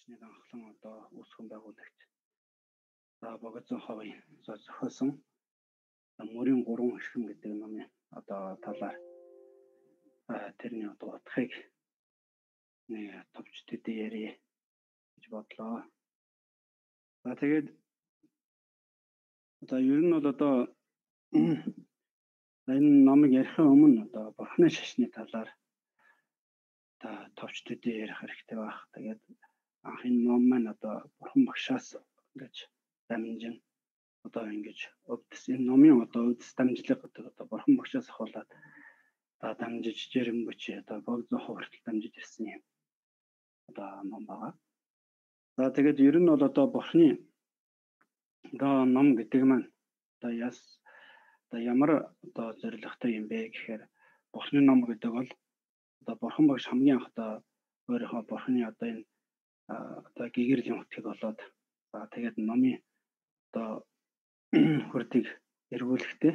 шашныг анхлан одоо үүсгэн байгуулагч за Богозон ховын зохиосон мөрийн 3 эрхэм гэдэг номын одоо талаар тэрний одоо утгыг нэг товч төдий ярья гэж бодлоо. За тэгээд одоо ер нь бол одоо энэ номыг ярихын өмнө одоо Бурхны шашны талаар одоо товч төдий ярих хэрэгтэй байх. Тэгээд анх энэ ном маань одоо Бурхан багшаас ингэж дамжин одоо ингэж өвдөс энэ номын одоо өвдөс дамжлага гэдэг одоо Бурхан багшаас ахуулаад одоо дамжиж Жирэмбүч одоо Богзон хүртэл дамжиж ирсэн юм одоо ном байгаа. За тэгээд ер нь бол одоо Бурхны одоо ном гэдэг маань одоо яс одоо ямар одоо зорилготой юм бэ гэхээр Бурхны ном гэдэг бол одоо Бурхан багш хамгийн анх одоо өөрийнхөө Бурхны одоо энэ одоо гэгэрлийн утгыг олоод за тэгээд номын одоо хүрдийг эргүүлэхдээ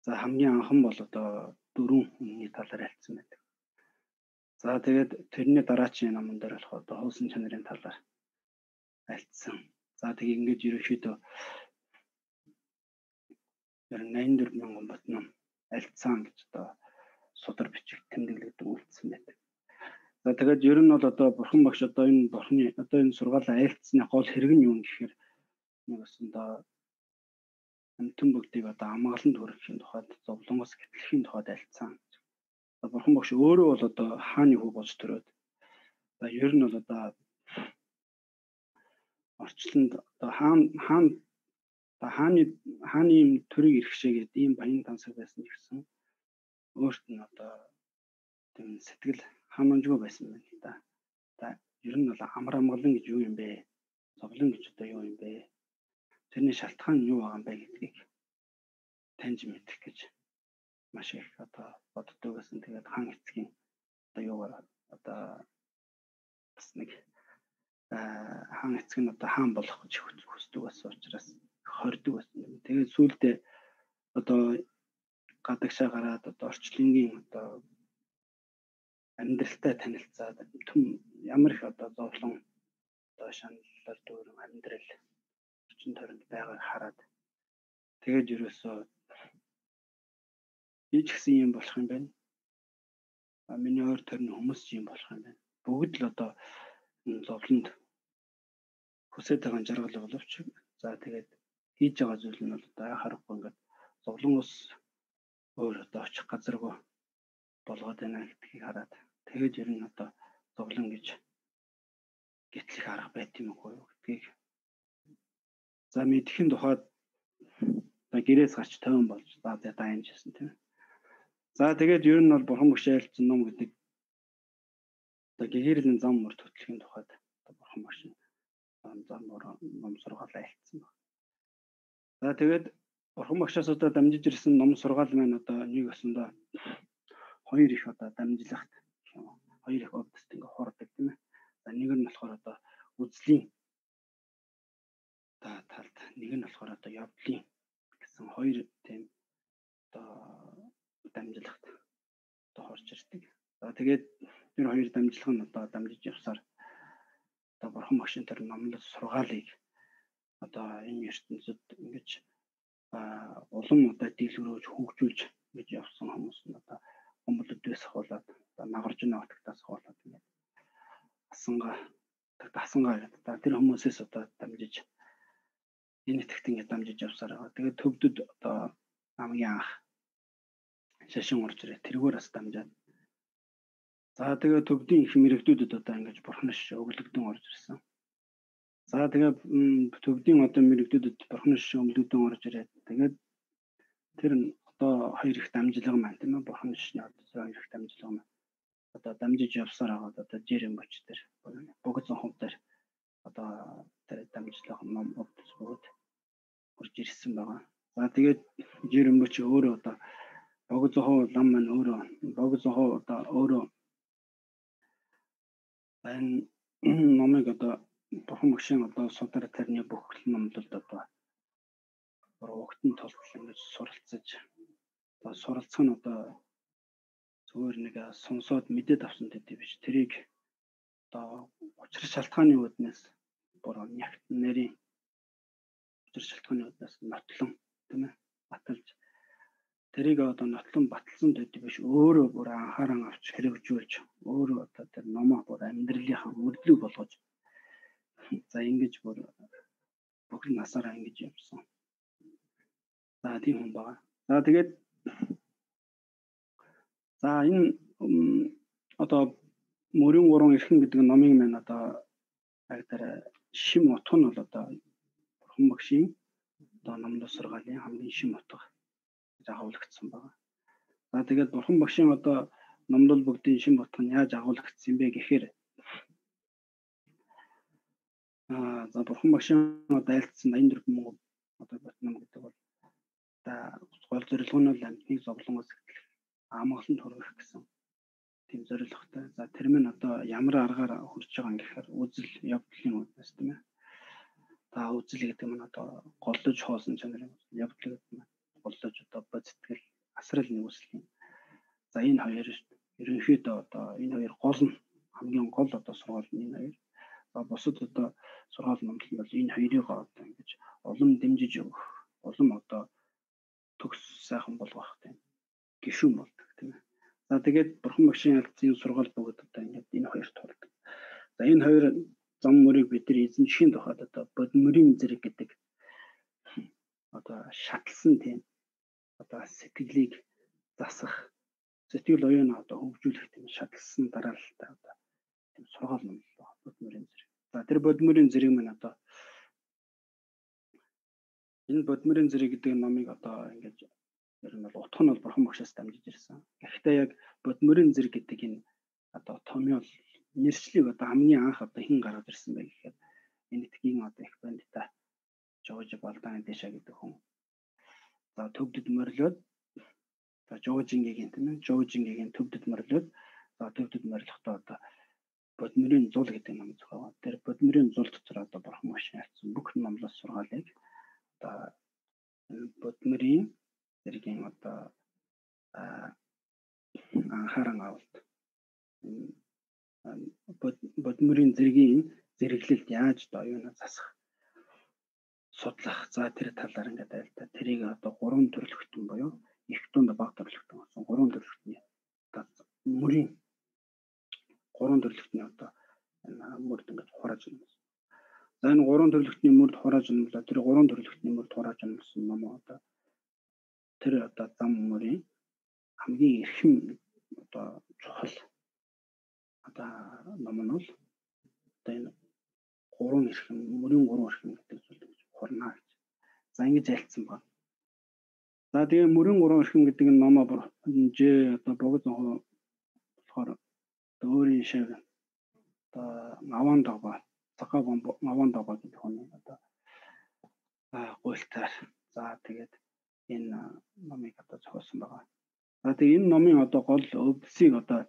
за хамгийн анхан бол одоо дөрвөн үнний талаар альцсан байдаг. За тэгээд тэрний дараачийн номон дээр болохоор одоо хуусын чанарын талаар альцсан. За тэгээд ингэж ерөнхийдөө 84 мянган бот ном альцсан гэж одоо судар бичиг тэмдэглэгдэн үлдсэн байдаг. За тэгээд ер нь бол одоо Бурхан багш одоо энэ Бурханы одоо энэ сургаалаа айлтсны гол хэрэг нь юу юм гэхээр нэг өсөндөө амьтан бүгдийг одоо амгаланд хүрэхийн тухайд зовлонгоос гэтлэхийн тухайд айлтсан. Бурхан багш өөрөө бол одоо хааны хүү болж төрөөд за ер нь бол одоо орчлонд одоо хаан одоо хааны юм төрийг иргэшээгээд ийм баян тансаг байсан ч гэсэн өөрт нь одоо тийм сэтгэл ханамжгүй байсан байна л да. За ер нь бол амар амгалан гэж юу юм бэ? Зовлон гэж одоо юу юм бэ? Тэрний шалтгаан нь юу байгаа юм бэ гэдгийг таньж мэдэх гэж маш их одоо боддог байсан. Тэгээд хаан эцгийн одоо юугаар одоо бас нэг хаан эцэг нь одоо хаан болох гэж хүсдэг байсан учраас хордог байсан юм. Тэгээд сүүлдээ одоо гадагшаа гараад одоо орчлонгийн одоо амьдралтай танилцаад түм ямар их одоо зовлон одоо шаналлаар дүүрэн амьдрал орчин тойронд байгааг хараад тэгээд ерөөсөө би ч гэсэн юм болох юм байна. Миний ойр тойрны хүмүүс ч юм болох юм байна. Бүгд л одоо зовлонд хүсэж байгаа жаргал боловч за тэгээд хийж байгаа зүйл нь бол одоо харахгүй ингээд зовлонгоос өөр одоо очих газаргүй болгоод байна гэдгийг хараад тэгээд ер нь одоо зовлон гэж гэтлэх арга байт юм уу гэдгийг за мэдхийн тухайд одоо гэрээс гарч тойрон болж за дайнжсэн тийм. За тэгээд ер нь бол Бурхан багш айлтсан ном гэдэг одоо гэгэрлийн зам мөр хөтлөхийн тухайд одоо Бурхан багш зам мөр ном сургаал айлтсан байна. За тэгээд Бурхан багшаас одоо дамжиж ирсэн ном сургаал маань одоо нэг өсөндөө хоёр их одоо дамжлагт хоёр их област ингээ хурдаг тийм ээ. За нэг нь болохоор одоо үзлийн одоо талд, нэг нь болохоор одоо явдлын гэсэн хоёр тийм одоо дамжлагт одоо хорж ирдэг. За тэгээд тэр хоёр дамжлага нь одоо дамжиж явсаар одоо Бурхан багшийн тэр номлол сургаалыг одоо энэ ертөнцид ингэж улам одоо дийлвэрөөж хөгжүүлж ингэж явсан хүмүүс нь одоо Монголдээс ахуулаад одоо Нагаржина отогтоос ахуулаад ингээд асангаа гэдэг. Тэр хүмүүсээс одоо дамжиж энэ итгэвт ингээд дамжиж явсаар байгаа. Тэгээд төвдөд одоо хамгийн анх шашин орж ирээ. Тэргээр бас дамжаад. За тэгээд төвдийн их мэрэгдүүдэд одоо ингэж Бурхны шашин өглөгдөн орж ирсэн. За тэгээд төвдийн одоо мэрэгдүүдэд Бурхны шашин өглөгдөн орж ирээд тэгээд тэр одоо хоёр их дамжлага маань тийм ээ Бурхны шашны одоо хоёр их дамжлага маань одоо дамжиж явсаар байгаа одоо Жирэмбүч дээр Богозон хов дээр одоо тэр дамжлага ном өвдөс бөгөөд орж ирсэн байгаа. За тэгээд Жирэмбүч өөрөө одоо Богозон хов лам маань өөрөө Богозон хов одоо өөрөө энэ номыг одоо Бурхан багшийн одоо судар тарны бүх номлолд одоо угтан тултал ингэж суралцаж одоо суралцах нь одоо зүгээр нэг сонсоод мэдээд авсан төдий биш. Тэрийг одоо Учир шалтгааны үүднээс бүр нягт нэрийн учир шалтгааны үүднээс нотлон тийм ээ баталж тэрийг одоо нотлон баталсан төдий биш өөрөө бүр анхааран авч хэрэгжүүлж өөрөө одоо тэр номоо бүр амьдралынхаа мөрдлөг болгож за ингэж бүр бүх насаараа ингэж явсан. За тийм хүн байгаа. За тэгээд за энэ одоо мөрийн гурван эрхэн гэдэг номын маань одоо яг тэр шим утга нь бол одоо Бурхан багшийн одоо номлол сургаалын хамгийн шим утга гэж агуулгдсан байгаа. За тэгээд Бурхан багшийн одоо номлол бүгдийн шим утга нь яаж агуулгдсан бэ гэхээр за Бурхан багшийн одоо айлтсан 84 мянган одоо ботном гэдэг бол одоо гол зорилго нь бол амьтныг зовлонгоос эхлэх амгаланд хүргэх гэсэн тийм зорилготой. За тэр минь одоо ямар аргаар хүрч байгаа юм гэхээр үзэл явдлын үүднээс тийм ээ. За үзэл гэдэг нь одоо голлож хоосон чанарын үзэл, явдал гэдэг нь голлож одоо бод сэтгэл, асрал нэгүслийн. За энэ хоёр ерөнхийдөө одоо энэ хоёр гол нь хамгийн гол одоо сургаал нь энэ хоёр. За бусад одоо сургаал номлол нь бол энэ хоёрыг одоо ингэж улам дэмжиж өгөх, улам одоо төгс сайхан болгох тийм гишүүн болдог тийм ээ. За тэгээд Бурхан багшийн альцын сургаал бөгөөд одоо ингээд энэ хоёр тулдаг. За энэ хоёр зам мөрийг бид нар эзэмшихийн тухайд одоо бодмөрийн зэрэг гэдэг одоо шатлсан тийм одоо сэтгэлийг засах, сэтгэл оюун одоо хөгжүүлэх тийм шатлсан дараалалтай одоо тийм сургаал номлол байна. Бодмөрийн зэрэг. За тэр бодмөрийн зэрэг маань одоо энэ бодмөрийн зэрэг гэдэг номыг одоо ингээд ер нь бол утга нь бол Бурхан багшаас дамжиж ирсэн. Гэхдээ яг бодмөрийн зэрэг гэдэг энэ одоо томьёол нэршлиг одоо хамгийн анх одоо хэн гаргаж ирсэн бэ гэхээр энэ этгийн одоо их бандита Жорж Балдан Дэша гэдэг хүн. За төвдөд морилоод за Жоржингийн тийм ээ Жоржингийн төвдөд морилоод за төвдөд морилохдоо одоо бодмөрийн зул гэдэг ном зохиогоо. Тэр бодмөрийн зул дотор одоо Бурхан багш альцсан бүх номлол сургаалыг одоо бодмөрийн зэргийн одоо анхааран авалт бодмөрийн зэргийн зэрэглэлд яаж одоо оюунаа засах судлах за тэр талаар ингээд айлтаа тэрийг одоо гурван төрөлхтөн буюу их дунд баг төрөлхтөн болсон гурван төрөлхтний одоо мөрийн гурван төрөлхтний одоо энэ мөрд ингээд хурааж өгсөн. За энэ гурван төрөлхтний мөрд хурааж өгсөн тэр гурван төрөлхтний мөрд хурааж өгсөн ном одоо тэр одоо зам мөрийн хамгийн эрхэм одоо чухал одоо ном нь бол одоо энэ гурван эрхэм мөрийн гурван эрхэм гэдэг зүйл гэж хурнаа гэж. За ингэж айлтсан байна. За тэгээ мөрийн гурван эрхэм гэдэг энэ номоо ж одоо богино зонхоо болохоор өөрийн шав одоо аван догоо цагаа аван догоо гэдэг хүний одоо гуйлтаар за тэгээд энэ номыг одоо зохиосон байгаа. За тэгээ энэ номын одоо гол өвдсийг одоо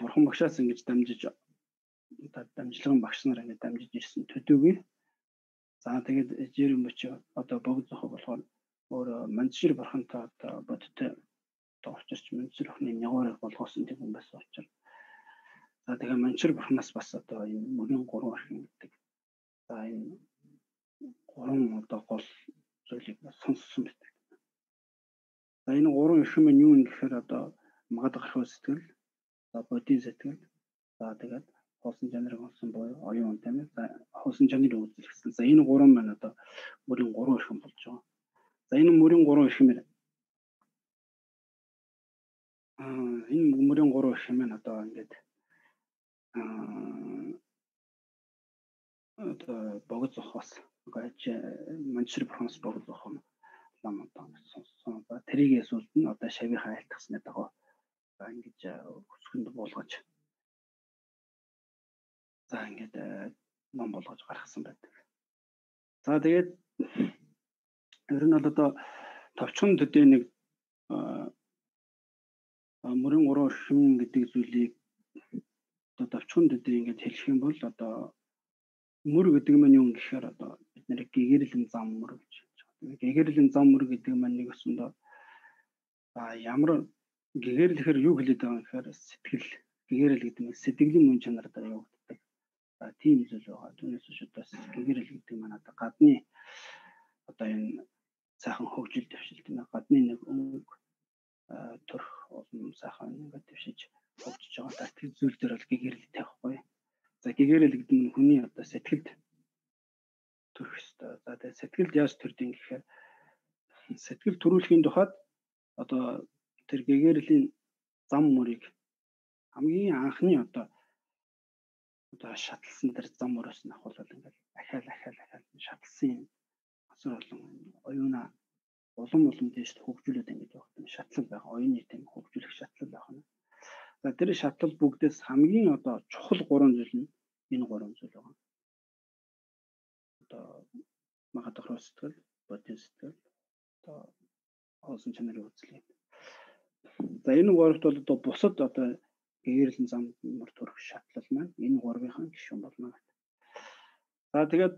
Бурхан багшаас ингэж дамжиж одоо дамжлагын багш нар ингэж дамжиж ирсэн төдийгүй. За тэгээд Жирэмбч одоо богд зохио болохоор өөрөө Манчжир бурхантай одоо бодтой одоо учирч Манчжир бурхны нягуурыг болгоосон тийм хүн байсан учраас. За тэгээ Манчжир бурхнаас бас одоо энэ мөрийн гурван архин гэдэг. За энэ гурван одоо гол зүйлийг сонссон байдаг. За энэ гурван эрхэм нь юу юм гэхээр одоо магад гарах сэтгэл, за бодийн сэтгэл, за тэгээд хоосон чанарыг олсон буюу оюун тийм ээ. За хоосон чанарын үзэл гэсэн. За энэ гурван маань одоо мөрийн гурван эрхэм болж байгаа. За энэ мөрийн гурван эрхэмээр энэ мөрийн гурван эрхэм маань одоо ингээд одоо богино зохиос Манчжир бурханаас богино зохион лам одоо сонссон. За тэрийг сүлд нь одоо шавийнхаа айлтгасны дагуу за ингэж өсгөнд буулгаж за ингээд ном болгож гаргасан байдаг. За тэгээд ер нь бол одоо товчхон төдий нэг мөрийн гурван эрхэм гэдэг зүйлийг одоо товчхон төдий ингээд хэлэх юм бол одоо мөр гэдэг нь юу гэхээр одоо бид нэр гэгэрлэн зам мөр гэж хэлж байгаа. Гэгэрлэн зам мөр гэдэг маань нэг өсөндөө ямар гэгэрлэхэр юу хэлээд байгаа юм гэхээр сэтгэл Гэгэрэл гэдэг нь сэтгэлийн мөн чанар дээр явагддаг. За тийм зүйл байгаа. Түүнээс биш одоо гэгэрэл гэдэг маань одоо гадны одоо энэ сайхан хөгжил дэвшил тийм ээ. Гадны нэг өнгө төрх улам сайхан ингээд дэвшиж хөгжиж байгаа. Тэр зүйл дээр бол гэгэрэл тавихгүй. За гэгэрэл гэдэг нь хүний одоо сэтгэлд төрөх ёстой. За тэгээд сэтгэлд яаж төрдөг гэхээр сэтгэл төрүүлэхийн тухайд одоо тэр гэгэрлийн зам мөрийг хамгийн анхны одоо шатлсан тэр зам мөрөөс нь ахуулаад ингээд ахаал шатлсан юм асар олон оюуна улам дээш хөгжүүлээд ингээд явах юм шатлал байх, оюуны тийм хөгжүүлэх шатлал байх нь. За тэр шатлал бүгдээс хамгийн одоо чухал гурван зүйл нь энэ гурван зүйл байгаа. Одоо магадгүй сэтгэл, бодийн сэтгэл, одоо хоосон чанарын үзэл. За энэ гуравт бол одоо бусад одоо гэгэрлийн зам мөр төрөх шатлал маань энэ гурвынхан гишүүн болно. За тэгээд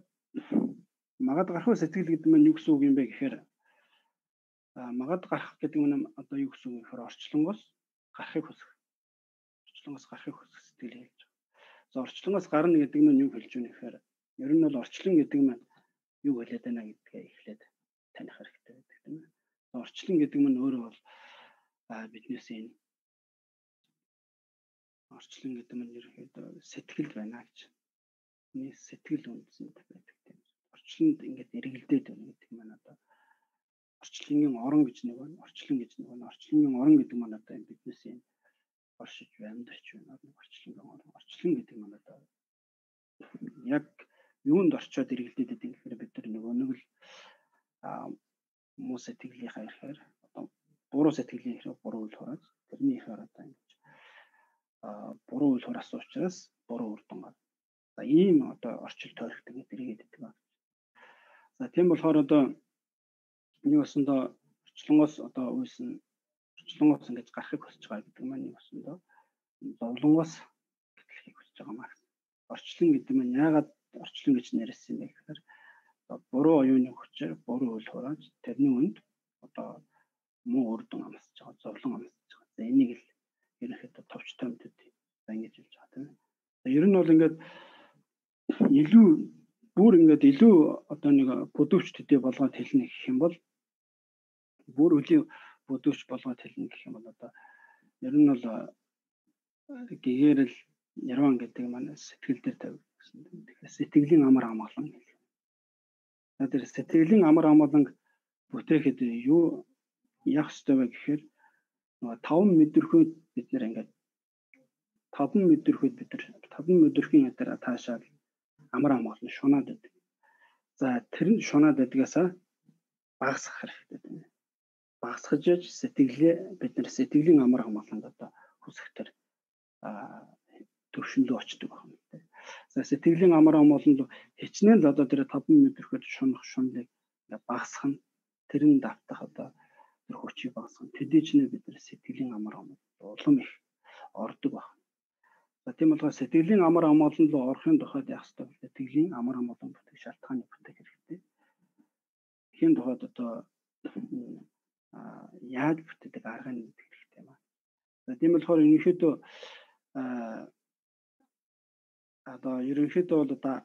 магад гарах сэтгэл гэдэг нь юу гэсэн үг юм бэ гэхээр магад гарах гэдэг нь одоо юу гэсэн үг гэхээр орчлонгоос гарахыг хүсэх. Орчлонгоос гарахыг хүсэх сэтгэл хэлж байгаа. За орчлонгоос гарна гэдэг нь юу хэлж байна гэхээр ер нь бол орчлон гэдэг нь юу хэлээд байна гэдгээ эхлээд таних хэрэгтэй байдаг тийм ээ. Орчлон гэдэг нь өөрөө бол биднээс энэ орчлон гэдэг нь ерөнхийдөө сэтгэл байна гэж. Миний сэтгэл үндсэнд байдаг тийм. Орчлонд ингээд эргэлдээд байна гэдэг маань одоо орчлонгийн орон гэж нэг байна, орчлон гэж нэг байна. Орчлонгийн орон гэдэг маань одоо энэ биднээс энэ оршиж амьдарч байна. Орчлонгийн орон. Орчлон гэдэг маань одоо яг юунд орчоод эргэлдээд байдаг гэхээр бид нар нөгөө нэг л муу сэтгэлийнхаа ихээр одоо буруу сэтгэлийн ихээр буруу үйл хурааж тэрний ихээр одоо ингэж буруу үйл хураасан учраас буруу үр дүн гарна. За ийм одоо орчил тойрогт ингээд эргээд байдаг байна. За тийм болохоор одоо нэг осондоо орчлонгоос одоо үйсэн орчлонгоос ингэж гарахыг хүсэж байгаа гэдэг маань нэг осондоо зовлонгоос гэтлэхийг хүсэж байгаа маа. Орчлон гэдэг нь яагаад орчлон гэж нэрсэн юм бэ гэхээр буруу оюуны хүчээр буруу үйл хурааж тэрний үнд одоо муу үр дүн амсаж байгаа, зовлон амсаж байгаа. За энийг л ерөнхийдөө товчтой мэдээд за ингэж хэлж байгаа тийм ээ. За ер нь бол ингээд илүү бүр ингээд илүү одоо нэг бүдүүч төдий болгоод хэлнэ гэх юм бол бүр үлийн бүдүүч болгоод хэлнэ гэх юм бол одоо ер нь бол гэгэрэл нирван гэдэг маань сэтгэл дээр тавигдсан. Тэгэхээр сэтгэлийн амар амгалан хэлэх. За тэр сэтгэлийн амар амгалан бүтээхэд юу яах ёстой вэ гэхээр нөгөө таван мэдрэхүйд бид нэр ингээд таван мэдрэхүйд бид нар таван мэдрэхийн дээр таашаал амар амгалан шунаад байдаг. За тэр нь шунаад байдгаасаа багасгах хэрэгтэй тийм ээ. Багасгаж яж сэтгэлээ бид нар сэтгэлийн амар амгаланд одоо хүсэх тэр төвшин рүү очдог байх юм тийм. За сэтгэлийн амар амгалан руу хичнээн л одоо тэр таван мэдрэхүйд шунах шунлыг багасгах нь тэр нь давтах одоо тэр хүчийг багасгах. Төдий ч нэ бид нар сэтгэлийн амар амгалан улам их ордог байх. За тийм болохоор сэтгэлийн амар амгалан руу орохын тухайд яах ёстой вэ? Сэтгэлийн амар амгалан бүтээх шалтгааныг бүтээх хэрэгтэй. Тхийн тухайд одоо яаж бүтээдэг аргыг мэдэх хэрэгтэй юм аа. За тийм болохоор ерөнхийдөө одоо ерөнхийдөө бол одоо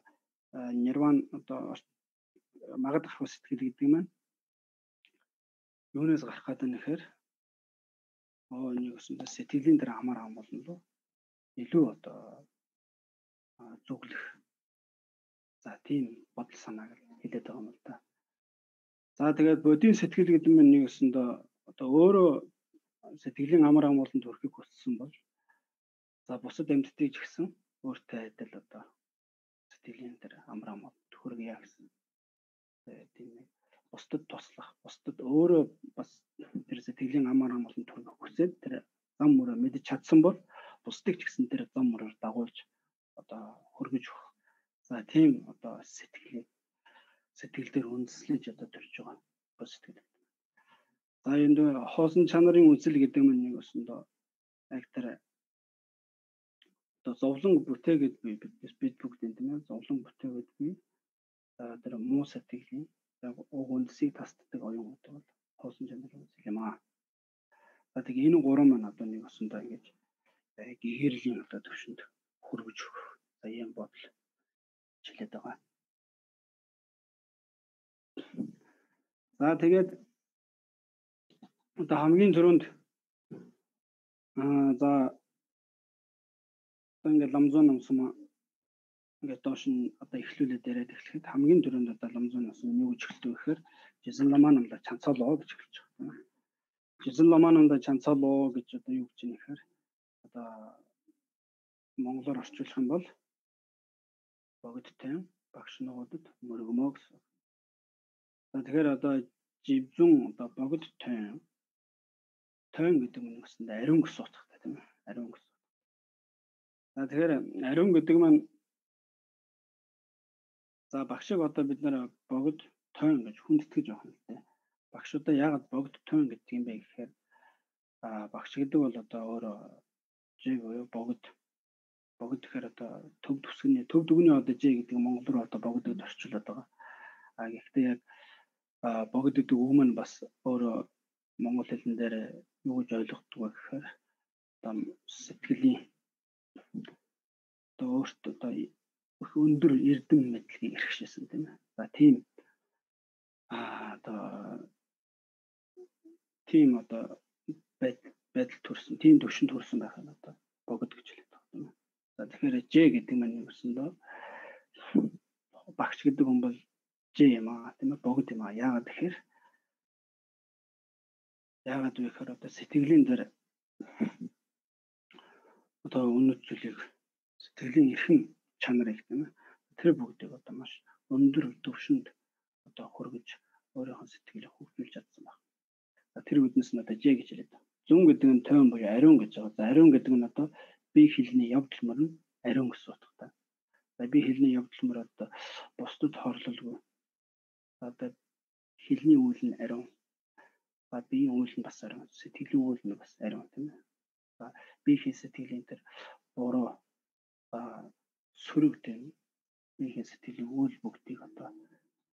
нирван одоо магад гарах сэтгэл гэдэг маань юунаас гарах гэдэг нь гэхээр нэг өсөндөө сэтгэлийн дээр амар амгалан руу илүү одоо зүглэх. За тийм бодол санааг хэлээд байгаа юм л да. За тэгээд бодийн сэтгэл гэдэг нь нэг өсөндөө одоо өөрөө сэтгэлийн амар амгаланд хүрэхийг хүссэн бол за бусад амьтдыг ч гэсэн өөртөө адил одоо сэтгэлийн дээр амар амгаланд хүргье гэсэн. Тэгээд тийм нэг бусдад туслах, бусдад өөрөө бас тэр сэтгэлийн амар амгаланд хүрэх хүсээд тэр зам мөрөө мэдэж чадсан бол бусдыг ч гэсэн тэр зам мөрөөр дагуулж одоо хөргөж өгөх. За тийм одоо сэтгэлийг сэтгэл дээр үндэслэж одоо төрж байгаа бос сэтгэл. За энд хоосон чанарын үзэл гэдэг нь нэг өсөндөө яг тэр одоо зовлон бүтээгээд би бид бүгд тийм ээ зовлон бүтээгээд би тэр муу сэтгэлийн уг үндсийг тасддаг оюун гэдэг бол хоосон чанарын үзэл юм аа. За тэгээ энэ гурван маань одоо нэг өсөндөө ингэж гэгэрлийн одоо төвшөнд хүргэж өгөх. За ийм бодол чилээд байгаа. За тэгээд одоо хамгийн түрүүнд за ингээд ламзуу номсон ингээд доош нь одоо эхлүүлээд яриад эхлэхэд хамгийн түрүүнд одоо ламзуу номсон юу гэж эхэлдэг гэхээр Жизэн ламаа намдаа чанцаалоо гэж эхэлж байгаа. Жизэн ламаа намдаа чанцаалоо гэж одоо юу гэж юм гэхээр одоо монголоор орчуулах юм бол богдтой багш нугуудад мөргөмөө гэсэн. За тэгэхээр одоо живзүн одоо богд тойн тойн гэдэг нь гэсэндээ ариун гэсэн утгатай тийм ээ. Ариун гэсэн. За тэгэхээр ариун гэдэг маань за багшиг одоо бид нэр богд тойн гэж хүндэтгэж явах юм л дээ. Багш одоо яагаад богд тойн гэдэг юм бэ гэхээр багш гэдэг бол одоо өөрөө жиг буюу богд богд гэхээр одоо төв төсгөний төв дүгний одоо жиг гэдэг монгол руу одоо богд гэж орчуулад байгаа. А гэхдээ яг богд гэдэг үг маань бас өөрөө монгол хэлэн дээр юу гэж ойлгодог вэ гэхээр одоо сэтгэлийн одоо өөрт одоо их өндөр эрдэм мэдлэгийг эрхшээсэн тийм ээ. За тийм одоо тийм одоо байдал төрсөн, тийм төвшөнд төрсөн байх нь одоо богд гэж хэлдэг тийм ээ. За тэгэхээр Ж гэдэг маань юу гэсэн дөө багш гэдэг хүн бол Ж юм аа тийм ээ, богд юм аа. Яагаад гэхээр одоо сэтгэлийн дээр одоо үнэт зүйлийг сэтгэлийн эрхэм чанарыг тийм ээ тэр бүгдийг одоо маш өндөр төвшөнд одоо хүргэж өөрийнхөө сэтгэлийг хөгжүүлж чадсан байна. За тэр үднэс нь одоо Ж гэж хэлээд байна. Зүүн гэдэг нь тойн буюу ариун гэж байгаа. За ариун гэдэг нь одоо бие хилний явдал мөр нь ариун гэсэн утгатай. За бие хилний явдал мөр одоо бусдад хорлолгүй. Одоо хилний үйл нь ариун. За биеийн үйл нь бас ариун. Сэтгэлийн үйл нь бас ариун тийм ээ. За биеийн сэтгэлийн тэр буруу сөрөг тийм биеийн сэтгэлийн үйл бүгдийг одоо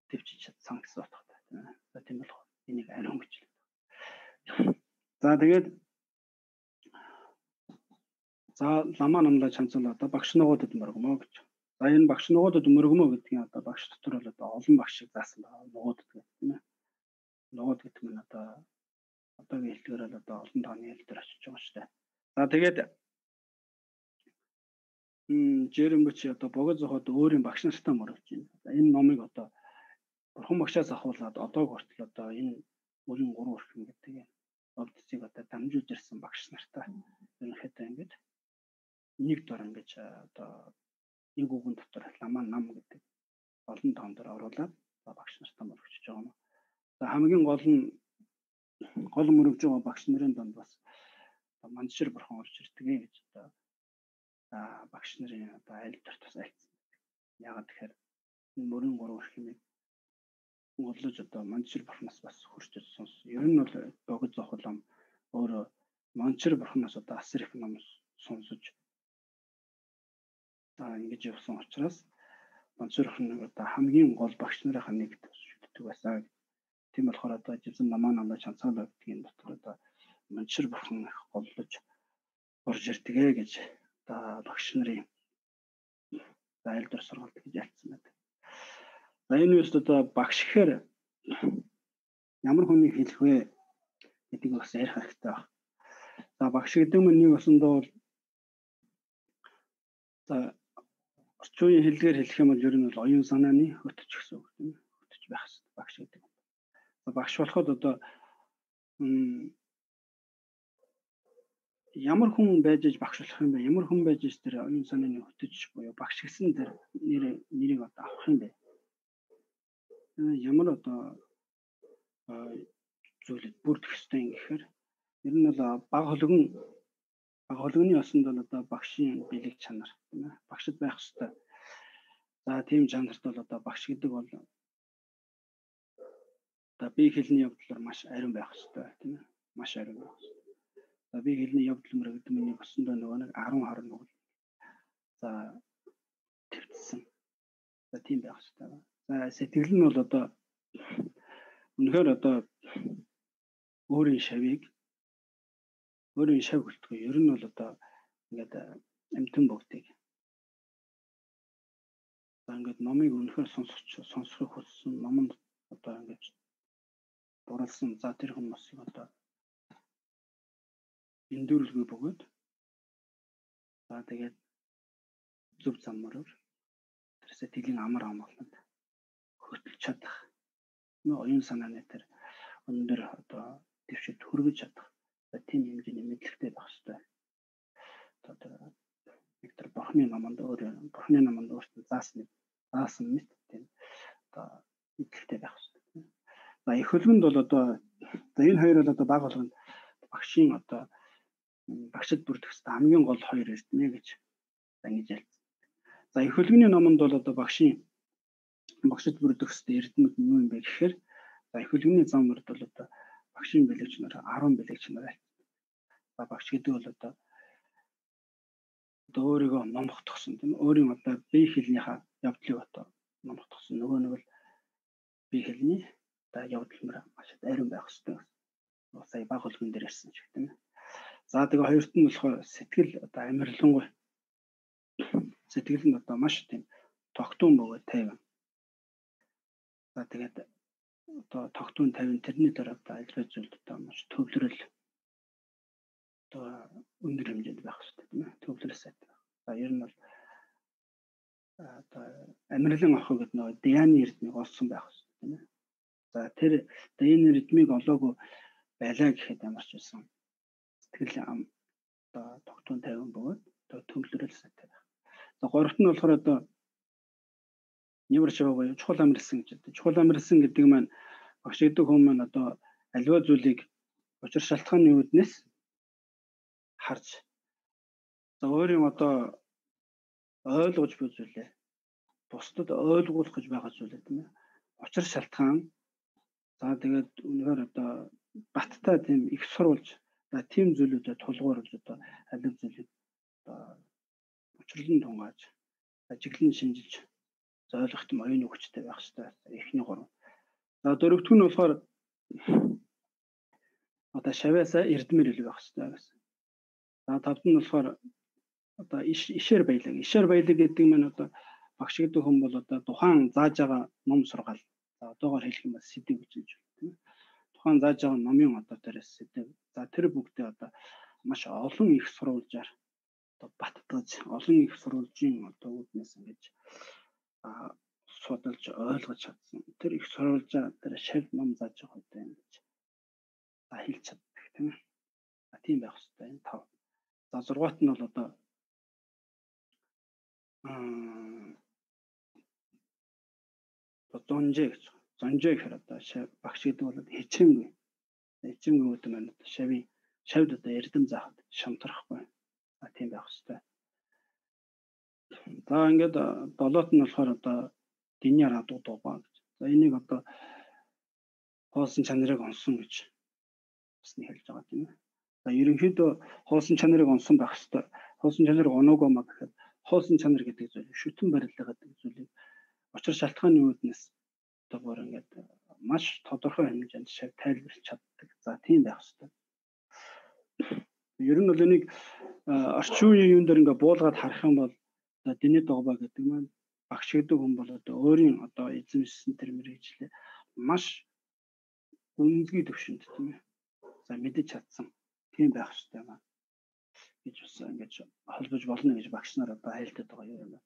төвчж чадсан гэсэн утгатай тийм ээ. За тийм болохоор энийг ариун гэж хэлдэг. За тэгээд за ламаа намлаа чанцал одоо багш нугуудад мөргөмөө гэж. За энэ багш нугуудад мөргөмөө гэдгийг одоо багш дотор бол одоо олон багшийг заасан байгаа. Нугуудад гэдэг тийм ээ. Нугууд гэдэг нь одоо одоогийн хэлдгээр бол одоо олон тооны хэл дээр очиж байгаа шүү дээ. За тэгээд Жэрэмбүч одоо богино зохиод өөрийн багш нартай мөрөж байна. За энэ номыг одоо бурхан багшаас ахуулаад одоо хүртэл одоо энэ мөрийн гурван өрхөн гэдэг овдцыг одоо дамжуулж ирсэн багш нартай ерөнхийдөө ингээд нэг дор ингэж одоо нэг үгэн дотор ламаа нам гэдэг олон тоон дээр оруулаад багш нартай мөрөж байгаа юм. За хамгийн гол нь гол мөрөж байгаа багш нарын донд бас Маншир бурхан орж ирдэг гэж одоо багш нарын одоо айл дорт бас айлцсан. Яагаад тэгэхээр энэ мөрийн гурван өрхмийг голлож одоо Маншир бурханаас бас хөрч сонс. Ер нь бол богино зохиолом өөрөө Маншир бурханаас одоо асар их ном сонсож за ингэж явсан учраас Маншир бурхан одоо хамгийн гол багш нарынхаа нэгт шүтдэг байсан. Тийм болохоор одоо живсэн намаа намаа чанцаалаа гэдгийн дотор одоо Маншир бурхан их голлож орж ирдэг гэж одоо багш нарын айлдвар сургалт гэж ялцсан байдаг. За энэ үеэс одоо багш гэхээр ямар хүнийг хэлэх вэ гэдгийг бас ярих хэрэгтэй байна. За багш гэдэг нь нэг осондоо бол за орчин үеийн хэллэгээр хэлэх юм бол ер нь бол оюун санааны хөтөч гэсэн үг тийм ээ. Хөтөч байх хэрэгтэй багш гэдэг. За багш болоход одоо ямар хүн байж иж багш болох юм бэ? Ямар хүн байж иж тэр оюун санааны хөтөч буюу багш гэсэн тэр нэрийг одоо авах юм бэ? Ямар одоо зүйлд бүрдэх ёстой юм гэхээр ер нь бол баг хологны осонд бол одоо багшийн бэлэг чанар тийм ээ. Багшд байх ёстой. За тийм чанарт бол одоо багш гэдэг бол одоо бие хэлний явдлаар маш ариун байх ёстой тийм ээ. Маш ариун байх ёстой. За бие хэлний явдал мөр гэдэг миний босондоо нөгөө нэг 10 20 нүгэл. За твцсэн. За тийм байх ёстой. За сэтгэл нь бол одоо үнэхээр одоо өөрийн шавийг өөрийн шав гэлтгүй ер нь бол одоо Ингээд амьтан бүгдийг за ингээд номыг үнэхээр сонсохыг хүссэн, номонд одоо ингээд дурлсан за тэр хүмүүсийг одоо эндүрэлгүй бөгөөд за тэгээд зөв замаар тэрсээ тэлийн амар амгаланд хөтөлж чадах оюун санааны тэр өндөр одоо дэвшилд хүргэж чадах тийм хэмжээний мэдлэгтэй байх хэрэгтэй. Одоо тэр нэг тэр Бурхны номонд өөр Бурхны номонд өөртөө заасан мэт тийм одоо мэдлэгтэй байх хэрэгтэй. За их хөлгөнд бол одоо за энэ хоёр бол одоо баг болгонд багшийн одоо багшид бүрдэх ёстой хамгийн гол хоёр эрдэнэ гэж ингэж ялцсан. За их хөлгөний номонд бол одоо багшийн багшид бүрдэх ёстой эрдэнүүд нь юу юм бэ гэхээр за их хөлгөний зам мөрд бол одоо багшийн бэлэгч нар 10 бэлэгч нар. За багш гэдэг бол одоо өөрийгөө номхотгосон тийм өөрийн одоо бие хилнийхаа явдлыг одоо номхотгосон нөгөө нэг л бие хилний одоо явдал мөр маш ариун байх ёстой. Сая баг хөлгөн дээр ярьсан шиг тийм. За тэгээ хоёрт нь болохоор сэтгэл одоо амирлангүй. Сэтгэл нь одоо маш тийм тогтун бөгөөд тайван. За тэгээд одоо тогтун тайван тэрний дээр одоо альва зүйлд одоо маш төвлөрөл одоо өндөр хэмжээнд байх хэрэгтэй тийм ээ. Төвлөрөл сайтай. За ер нь бол одоо амирлан авах гэдэг нөгөө Дианы эрдмийг олсон байх хэрэгтэй тийм ээ. За тэр Дианы эрдмийг олоогүй байлаа гэхэд ямар ч байсан сэтгэл одоо тогтун тайван бөгөөд одоо төвлөрөл сайтай байх. За гуравт нь болохоор одоо Нявар шаваа буюу чухал амарлсан гэж байдаг. Чухал амарлсан гэдэг маань багш гэдэг хүн маань одоо аливаа зүйлийг учир шалтгааны үүднээс харж за өөрийн одоо ойлгож буй зүйлээ бусдад ойлгуулах гэж байгаа зүйлээ тийм ээ. Учир шалтгаан за тэгээд үнэхээр одоо баттай тийм их сурвалж за тийм зүйлүүдэд тулгуурлаж одоо аливаа зүйлийг одоо учирлан тунгааж ажиглан шинжилж ойлгох тийм оюун хүчтэй байх хэрэгтэй. Эхний гурав. За дөрөвдүг нь болохоор одоо шавьяасаа эрдмэр илүү байх хэрэгтэй гэсэн. За тавд нь болохоор одоо ишээр баялаг. Ишээр баялаг гэдэг маань одоо багш гэдэг хүн бол одоо тухайн зааж байгаа ном сургаал. За одоогоор хэлэх юм бол сэдэв гэж хэлж байна тийм ээ. Тухайн зааж байгаа номын одоо дээрээс сэдэв. За тэр бүгдээ одоо маш олон их сурвалжаар одоо баттгаж олон их сурвалжийн одоо үүднээс ингэж судалж ойлгож чадсан. Тэр их сурвалжаа тэр шав ном зааж байгаа үедээ ингэж хэлж чаддаг тийм ээ. Тийм байх хэрэгтэй энэ тав. За зургаат нь бол одоо зонжээ гэж. Зонжээ гэхээр одоо багш гэдэг бол хичээнгүй. Хичээнгүй гэдэг маань одоо шавийн шавд одоо эрдэм заахад шамтрахгүй. Тийм байх хэрэгтэй. За ингээд долоот нь болохоор одоо диняр адуу дуугаа гэж. За энийг одоо хоосон чанарыг онсон гэж бас нэг хэлж байгаа тийм ээ. За ерөнхийдөө хоосон чанарыг онсон байх хэрэгтэй. Хоосон чанарыг оноогүй маа гэхэд хоосон чанар гэдэг зүйл шүтэн барилга гэдэг зүйлийг учир шалтгааны үүднээс одоо бүр ингээд маш тодорхой хэмжээнд шав тайлбарлаж чаддаг. За тийм байх хэрэгтэй. Ер нь бол энийг орчин үеийн юун дээр ингээд буулгаад харах юм бол диний догбаа гэдэг маань багш гэдэг хүн бол одоо өөрийн одоо эзэмшсэн тэр мэргэжлээ маш гүнзгий төвшөнд тийм ээ. За мэдэж чадсан тийм байх хэрэгтэй юм аа гэж бас ингэж холбож болно гэж багш нар одоо айлтаад байгаа юм байна.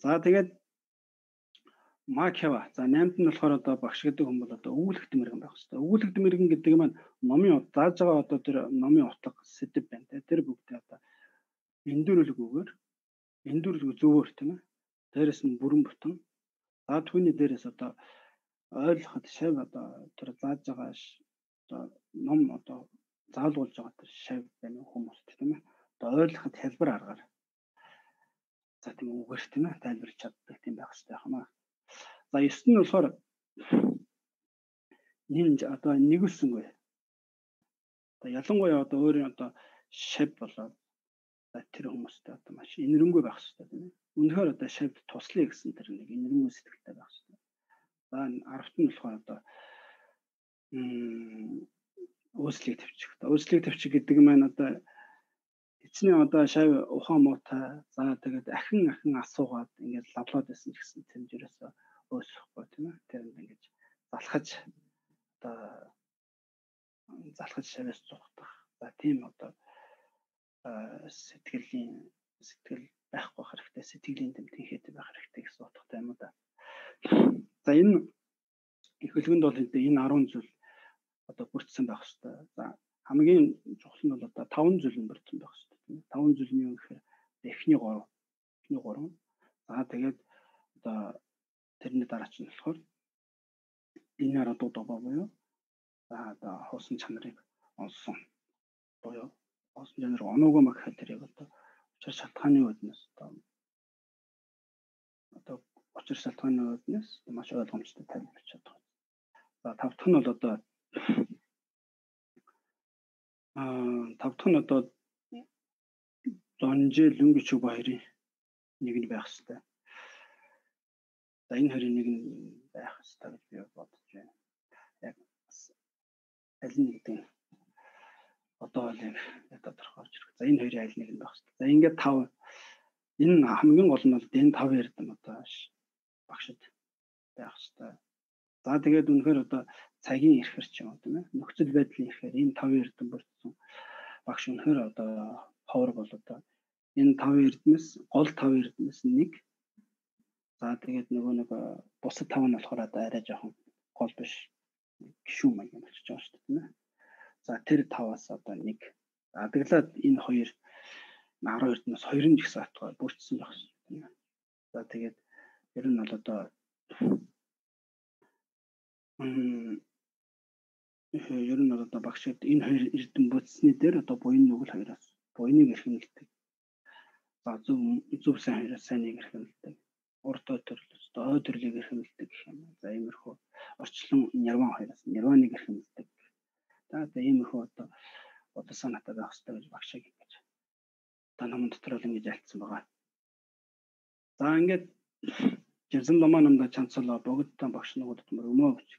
За тэгээд Макева. За 8-нд нь болохоор одоо багш гэдэг хүн бол одоо өгүүлэгт мэрэгэн байх хэрэгтэй. Өгүүлэгт мэрэгэн гэдэг маань номын зааж байгаа одоо тэр номын утга сэдэв байна. Тэр бүгдээ одоо эндүрэлгүйгээр эндүрэлгүй зөвөр тийм ээ. Дээрэс нь бүрэн бүтэн. За түүний дээрээс одоо ойлгоход шав одоо тэр зааж байгаа одоо ном одоо заалгуулж байгаа тэр шав байна хүмүүст тийм ээ. Одоо ойлгоход хялбар аргаар за тийм үгээр тийм ээ тайлбарлаж чаддаг тийм байх хэрэгтэй юм аа. За 9 нь болохоор нинж одоо нэгүсэнгүй. Одоо ялангуяа одоо өөрийн одоо шав болоод тэр хүмүүстэй одоо маш инэрэнгүй байх хэрэгтэй тийм ээ. Үнэхээр одоо шавд туслая гэсэн тэр нэг инэрэнгүй сэтгэлтэй байх хэрэгтэй. За 10-т нь болохоор одоо өөслийг тавьчих. Өөслийг тавьчих гэдэг маань одоо Хичнээн одоо шав ухаан муутай, за тэгээд ахин ахин асуугаад ингээд лавлаад байсан ч гэсэн тэнд ерөөсөө өөсөхгүй, тийм ээ. Тэрэнд ингэж залхаж одоо залхаж шавьяас зугтах. За тийм одоо сэтгэлийн сэтгэл байхгүй хэрэгтэй, сэтгэлийн дэм тэнхээтэй байх хэрэгтэй гэсэн утгатай юм да. За энэ эхлэлгэнд бол энэ 10 зүйл одоо бүрдсэн байх хэрэгтэй. За хамгийн чухал нь бол одоо 5 зүйл нь бүрдсэн байх хэрэгтэй, тийм ээ. 5 зүйл нь юу гэхээр эхний 3. Эхний 3. За тэгээд одоо тэрний дараа чинь болохоор энэ 10 дуу буюу за одоо хуусан чанарыг онсон буюу хуусан чанарыг оноогүй маа гэхэд тэрийг одоо учир шалтгааны үүднээс одоо учир шалтгааны үүднээс маш ойлгомжтой тайлбарч чадах. За тав дахь нь бол одоо тав дахь нь одоо зонжээ лүнгүчүг хоёрын нэг нь байх хэрэгтэй. За энэ хоёрын нэг нь байх хэрэгтэй гэж би бодож байна. Яг аль нь гэдэг нь одоо бол яг тодорхой болж ирэх. За энэ хоёрын аль нэг нь байх хэрэгтэй. За ингээд тав, энэ хамгийн гол нь бол энэ тав эрдэм одоо багшид байх хэрэгтэй. За тэгээд үнэхээр одоо цагийн эрхэр ч юм уу, тийм ээ, нөхцөл байдлын эрхээр энэ тав эрдэм бүрдсэн багш үнэхээр одоо ховор бол одоо энэ тав эрдмэс гол тав эрдмэс нэг. За тэгээд нөгөө нэг бусад тав нь болохоор одоо арай жоохон гол биш гişүү маяг юм болчихж байгаа шүү дээ, тийм ээ. За тэр таваас одоо нэг. Адаглаад энэ хоёр 12-ноос хоёр нь гэсэн утгаар бүрдсэн байх шүү дээ, тийм ээ. За тэгээд ер нь бол одоо ер нь бол одоо багш энэ хоёр эрдэм бүтсний дээр одоо буян нүгэл хоёроос буяныг эрхэмлдэг. За зөв сайн хоёроос сайныг эрхэмлдэг. Урд ой төрөл одоо ой төрлийг эрхэмлдэг гэх юм. За иймэрхүү орчлон нирван хоёроос нирваныг эрхэмлдэг. За одоо иймэрхүү одоо бодол санаатай байх хэрэгтэй гэж багшийг ингэж одоо номон дотор бол ингэж альцсан байгаа. За ингээд Жирзэн ломоо намда чанцлаа богдтон багш нуудад мөр өмөө гэж.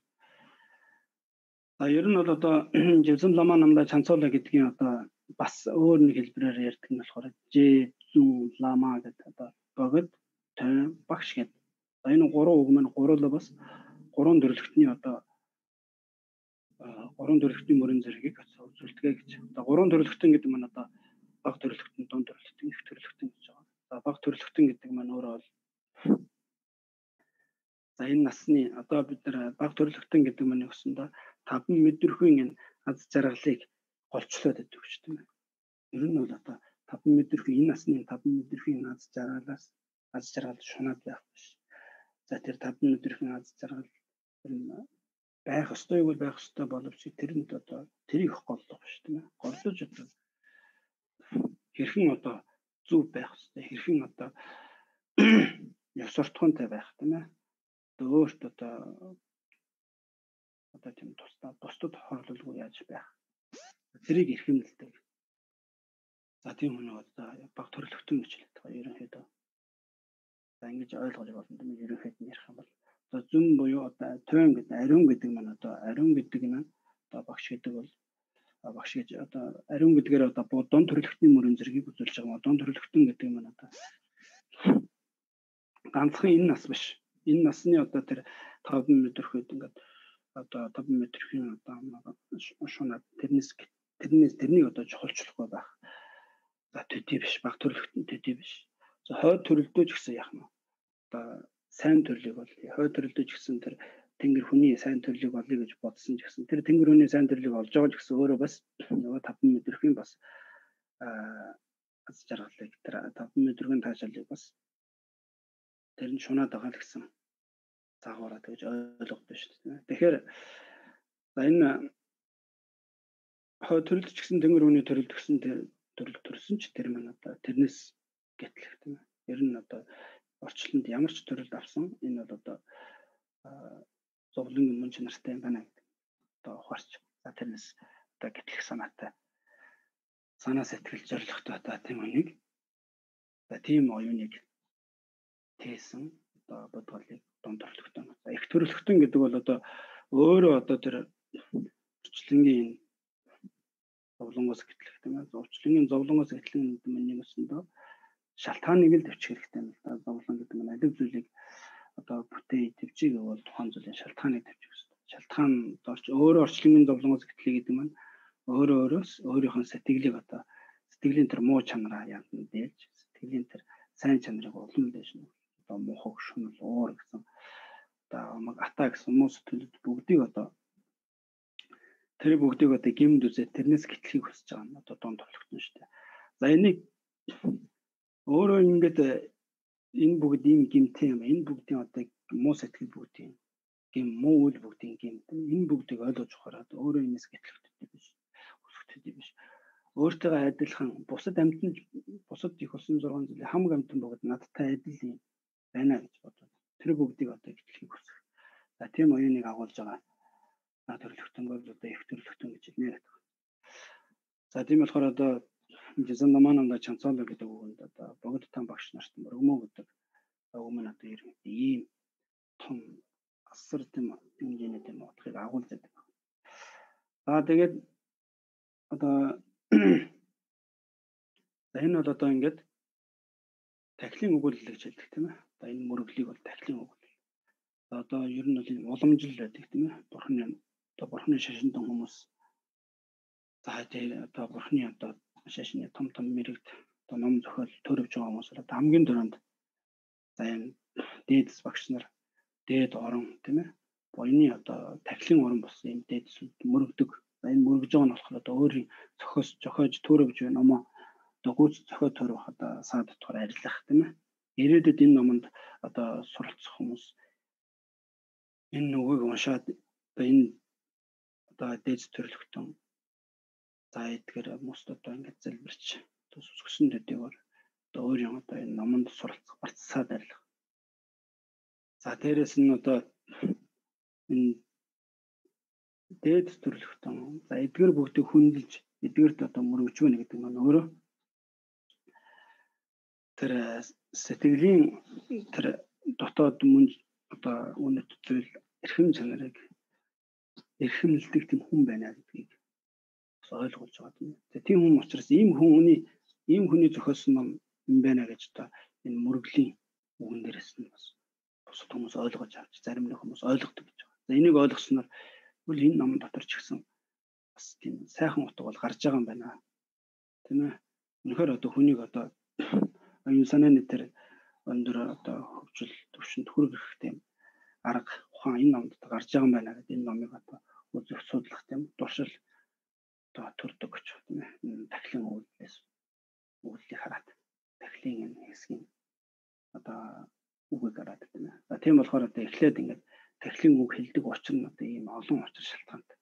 За ер нь бол одоо Жирзэн ломоо намда чанцуулаа гэдгийн одоо бас өөр нэг хэлбэрээр ярьдаг нь болохоор Ж зүүн лама гэдэг одоо богд тойн багш гэдэг. За энэ гурван үг маань гурлаа бас гурван төрөлхтний одоо гурван төрөлхтний мөрөн зэргийг үзүүлдэг гэж. Одоо гурван төрөлхтөн гэдэг маань одоо баг төрөлхтөн, дунд төрөлхтөн, их төрөлхтөн гэж байгаа. За баг төрөлхтөн гэдэг маань өөрөө бол за энэ насны одоо бид нар баг төрөлхтөн гэдэг маань өгсөндөө таван мэдрэхүйн энэ аз жаргалыг голчлоод байдаг гэж тийм ээ. Ер нь бол одоо таван мэдрэхүй энэ насны таван мэдрэхүйн аз жаргалаас аз жаргал шунаад байх биш. За тэр таван мэдрэхүйн аз жаргал ер нь байх ёстой бол байх ёстой боловч тэрэнд одоо тэрийг голлох биш тийм ээ. Голлож одоо хэрхэн одоо зөв байх ёстой, хэрхэн одоо ёс суртахуунтай байх тийм ээ. Одоо өөрт одоо тийм тусдаа бусдад хорлолгүй яаж байх. Тэрийг эрхэмлдэг. За тийм хүн одоо баг төрөлхтөн гэж хэлдэг байгаа ерөнхийдөө. За ингэж ойлгож болно тийм ээ. Ерөнхийд нь ярих юм бол одоо зүн буюу одоо тойн гэдэг ариун гэдэг маань одоо ариун гэдэг нь одоо багш гэдэг бол багш гэж одоо ариун гэдгээр одоо дунд төрөлхтний мөрөн зэргийг үзүүлж байгаа юм. Дунд төрөлхтөн гэдэг маань одоо ганцхан энэ нас биш. Энэ насны одоо тэр 5 мэдрэхэд ингээд одоо 5 мэдрэхийн одоо шунаад тэрнээс тэрнийг одоо чухалчлахгүй байх. За төдий биш, баг төрөлхтөн төдий биш. За хойд төрөлдөө ч гэсэн яах нь одоо сайн төрлийг бол хойд төрөлдөө ч гэсэн тэр тэнгэр хүний сайн төрлийг олъё гэж бодсон ч гэсэн тэр тэнгэр хүний сайн төрлийг олж байгаа ч гэсэн өөрөө бас нөгөө 5 мэдрэхийн бас аз жаргалыг тэр 5 мэдрэхийн таашаалыг бас тэр нь шунаад байгаа л гэсэн загвараа тэгж ойлгодог шүү дээ. Тэгэхээр за энэ хой төрөлд ч гэсэн тэнгэр хүний төрөлд гэсэн төрөл төрсөн ч тэр маань одоо тэрнээс гэтлэх тийм ээ. Ер нь одоо орчлонд ямар ч төрөлд авсан энэ бол одоо зовлон мөн чанартай юм байна гэдэг. Одоо ухаарч за тэрнээс одоо гэтлэх санаатай санаа сэтгэл зоригтой одоо тийм үнийг за тийм оюуныг тээсэн одоо бодголыг дунд төрөлхтөн. За их төрөлхтөн гэдэг бол одоо өөрөө одоо тэр орчлонгийн Зовлонгоос гэтлэх тийм ээ. Зовчлонгийн зовлонгоос гэтлэн гэдэг нь нэг өсөндөө шалтгааныг л төвчих хэрэгтэй юм л да. Зовлон гэдэг нь алив зүйлийг одоо бүтээ төвчийг бол тухайн зүйлийн шалтгааныг төвчих хэрэгтэй. Шалтгаан дорч өөрөө орчлонгийн зовлонгоос гэтлээ гэдэг нь өөрөө өөрөөс өөрийнх нь сэтгэлийг одоо сэтгэлийн тэр муу чанараа яадан дээлж сэтгэлийн тэр сайн чанарыг улам дээш нь одоо муухай шунал уур гэсэн одоо амаг ата гэсэн муу сэтгэлүүд бүгдийг одоо тэр бүгдийг одоо гимд үзээ тэрнээс гэтлэхийг хүсэж байгаа нь одоо дунд тулгтан шүү дээ. За энийг өөрөө ингээд энэ бүгд ийм гимтэй юм. Энэ бүгдийн одоо муу сэтгэл бүгдийн гим муу үйл бүгдийн гим. Энэ бүгдийг ойлгож ухаарад өөрөө энэс гэтлэх биш. Өсгөх биш. Өөртөө адилхан бусад амьтан бусад их усан 6 зүйлийн хамаг амьтан бүгд надтай адил юм байна гэж бодоод тэр бүгдийг одоо гэтлэхийг хүсэх. За тийм оюуныг агуулж байгаа төрлөختөн бол одоо их төрлөختөн гэж хэлнэ. За тийм болохоор одоо Жизандамананда Чанцоло гэдэг үгэнд одоо богд тан багш нарт мөргмөө гэдэг үг маань одоо ерөнхийдөө ийм том асар тийм хэмжээний тийм утгыг агуулж байдаг. За тэгээд одоо за энэ бол одоо ингээд тахилын өгүүлэл гэж хэлдэг тийм ээ. Одоо энэ мөрөглийг бол тахилын өгүүлэл. Одоо ер нь бол энэ уламжлал байдаг тийм ээ. Бурхны одоо бурхны шашинтан хүмүүс за тий одоо бурхны одоо шашны том том мэрэгд одоо ном зохиол төрөвж байгаа хүмүүс бол одоо хамгийн түрүүнд за энэ дээдэс багш нар дээд орон тийм ээ. Буяны одоо тахилын орон болсон юм дээдэс мөрөгдөг. За энэ мөрөгж байгаа нь болохоор одоо өөрийн зохиос зохиож төрөвж буй номоо одоо гүйц зохио төрөх одоо саа дотор арилгах тийм ээ. Ирээдүйд энэ номонд одоо суралцах хүмүүс энэ нүгийг уншаад одоо энэ одоо дээд төрөлхтөн за эдгээр хүмүүст одоо ингээд залбирч одоо сүсгсэн төдийгөр одоо өөрийн одоо энэ номонд суралцах барцсаад арилгах. За дээрэс нь одоо энэ дээд төрөлхтөн за эдгээр бүгдийг хүндэлж эдгээрт одоо мөрөгж байна гэдэг нь өөрөө тэр сэтгэлийн тэр дотоод мөн одоо үнэт зүйл эрхэм чанарыг эрхэмлдэг тийм хүн байна гэдгийг бас ойлгуулж байгаа тийм. Тийм хүн учраас ийм хүний зохиосон ном юм байна гэж одоо энэ мөрөглийн үгэн дээрээс нь бас бусад хүмүүс ойлгож авч зарим нэг хүмүүс ойлгодог гэж байгаа. За энийг ойлгосноор үл энэ ном дотор ч гэсэн бас тийм сайхан утга бол гарч байгаа юм байна. Тийм ээ. Үнэхээр одоо хүнийг одоо оюун санааны тэр өндөр одоо хөгжил төвшөнд хүргэх тийм арга ухаан энэ номд гарч байгаа юм байна гэдэг энэ номыг одоо үзэх судлах тийм туршил одоо төрдөг гэж тийм ээ. Тахилын үйлдэлээс үйлдэлийг хараад тахилын энэ хэсгийн одоо үгийг хараад тийм ээ. За тийм болохоор одоо эхлээд ингээд тахилын үг хэлдэг учир нь одоо ийм олон учир шалтгаантай.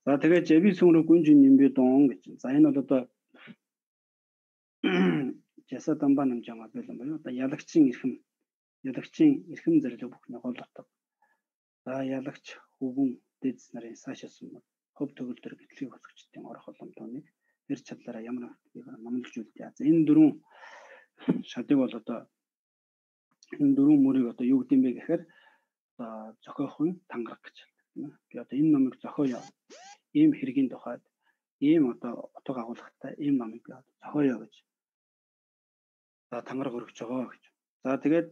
За тэгээд жави сүнрэг гүнжин нэмбэ дон гэж. За энэ бол одоо Жаса дамба намжаага байлан буюу одоо ялагчийн эрхэм зэрлэг бүхний гол утга. За ялагч хөвгүн дэдс нарын цаашаасан хөв төгөлдөр гэтлийг хөсгчдийн орох боломжтой тэр чадлаараа ямар нэгэн номлож үлдээ. За энэ дөрвөн шатыг бол одоо энэ дөрвөн мөрийг одоо юу гэдэм бэ гэхээр одоо зохиохын тангараг гэж хэлдэг тийм ээ. Би одоо энэ номыг зохиоё. Ийм хэргийн тухайд ийм одоо утга агуулгатай ийм номыг би одоо зохиоё гэж за тангараг өргөж байгаа гэж. За тэгээд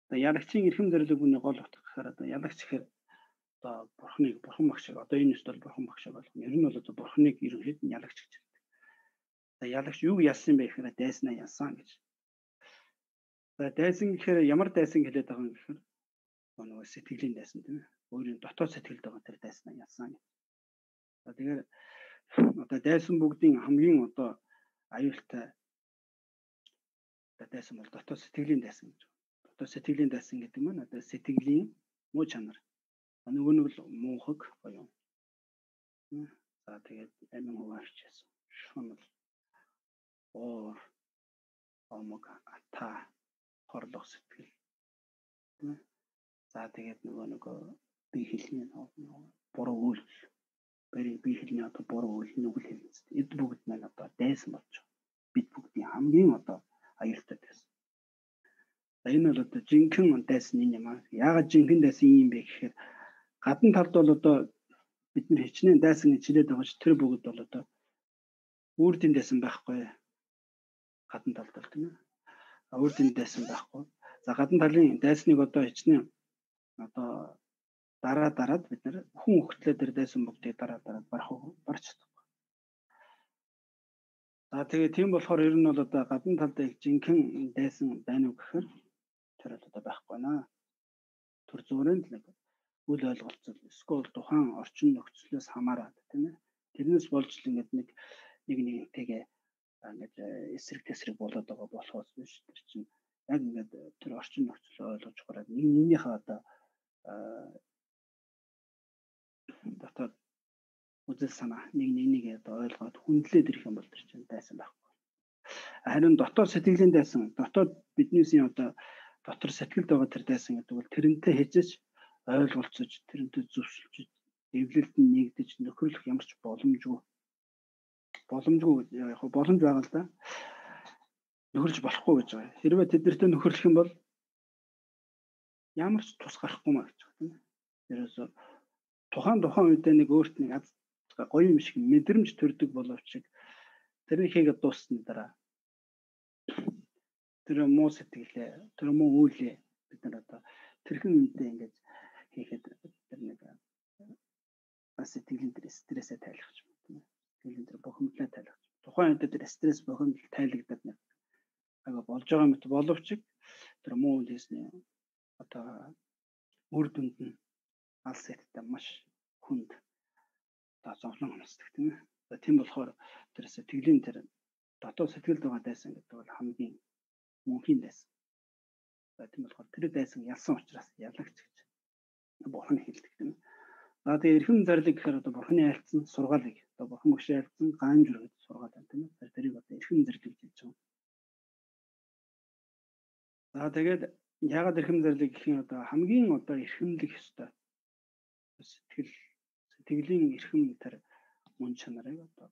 одоо ялагчийн эрхэм зэрлэг бүхний гол утга гэхээр одоо ялагч гэхээр одоо бурхныг бурхан багшиг одоо энэ өстөл бурхан багшиг болох. Ер нь бол одоо бурхныг ерөнхийд нь ялагч гэж хэлдэг. За ялагч юуг ялсан бэ гэхээр дайснаа ялсан гэж. За дайсан гэхээр ямар дайсан хэлээд байгаа юм гэхээр нөгөө сэтгэлийн дайсан тийм ээ. Өөрийн дотоод сэтгэлд байгаа тэр дайснаа ялсан гэж. За тэгэхээр одоо дайсан бүгдийн хамгийн одоо аюултай дайсан бол дотоод сэтгэлийн дайсан гэж. Дотоод сэтгэлийн дайсан гэдэг нь одоо сэтгэлийн муу чанар. Нөгөө нэг л муухаг оюун. За тэгээд амин хуваарчсан. Шунал, уур, омог, ата, хорлох сэтгэл. За тэгээд нөгөө бие хэлний буруу үйлдэл. Бие хэлний одоо буруу үйл нүгэл хэлнэ. Эд бүгд маань одоо дайсан болж байгаа. Бид бүгдийн хамгийн одоо аюултай дайсан. За энэ бол одоо жинхэнэ дайсан энэ юм аа. Яагаад жинхэнэ дайсан юм бэ гэхээр гадна талд бол одоо Бид нэр хичнээн дайсан гэж хэлээд байгаа ч тэр бүгд бол одоо үрдийн дайсан байхгүй. Гадна талд бол тийм ээ. Үрдийн дайсан байхгүй. За гадна талын дайсныг одоо хичнээн одоо дараа дараад бид нэр хүн өгтлээ тэр дайсан бүгдийг дараа дараад барах барч чадахгүй. За тэгээ тийм болохоор ер нь бол одоо гадна талд яг жинхэнэ дайсан байна уу гэхээр тэр бол одоо байхгүй наа. Төр зүрийн л нэг үл ойлголцол эсвэл тухайн орчин нөхцлөөс хамаарат тийм ээ. Тэрнээс болж л ингээд нэг нэг нэгнтэйгээ ингээд эсрэг тэсрэг болоод байгаа болохоос биш, тэр чинь яг ингээд тэр орчин нөхцөлөө ойлгож гараад нэг нэгнийхээ одоо дотоод үзэл санаа нэг нэгнийг одоо ойлгоод хүндлээд ирэх юм бол тэр чинь дайсан байхгүй. Харин дотоод сэтгэлийн дайсан, дотоод биднээсийн одоо дотор сэтгэлд байгаа тэр дайсан гэдэг бол тэрнтэй хэзээ ч ойлголцож, тэрнтэй зөвшөлж, эвлэлд нь нэгдэж нөхөрлөх ямар ч боломжгүй. Боломжгүй яг боломж байгаа л да. Нөхөрлөж болохгүй гэж байгаа. Хэрвээ тэднэртэй нөхөрлөх юм бол ямар ч тус гарахгүй маа гэж байгаа тийм ээ. Ерөөсөө тухайн үедээ нэг өөрт нэг аз гоё юм шиг мэдрэмж төрдөг боловч тэрний хийгээд дуусны дараа тэр муу сэтгэлээ, тэр муу үйлээ бид нар одоо тэрхэн үедээ ингэж хийхэд тэр нэг сэтгэлийн тэр стрессээ тайлах юм тийм ээ. Сэтгэлийн тэр бухимдлаа тайлах. Тухайн үед тэр стресс бухимдал тайлагдаад нэг ага болж байгаа мэт боловч тэр муу үйл хийсний одоо үр дүнд нь алс сэттэй маш хүнд одоо зовлон өмсдөг тийм ээ. За тийм болохоор тэр сэтгэлийн тэр дотоод сэтгэлд байгаа дайсан гэдэг бол хамгийн мөнхийн дайсан. За тийм болохоор тэр дайсан ялсан учраас ялагч гэж бурхан хэлдэг тийм ээ. За тэгээ эрхэм зарлиг гэхээр одоо бурханы айлтсан сургаалыг одоо бурхан багшийн айлтсан гаанжур гэдэг сургаал байна тийм ээ. Тэрийг одоо эрхэм зарлиг гэж хэлж байгаа. За тэгээд яагаад эрхэм зарлиг гэх юм, одоо хамгийн одоо эрхэмлэх ёстой сэтгэлийн эрхэм тэр мөн чанарыг одоо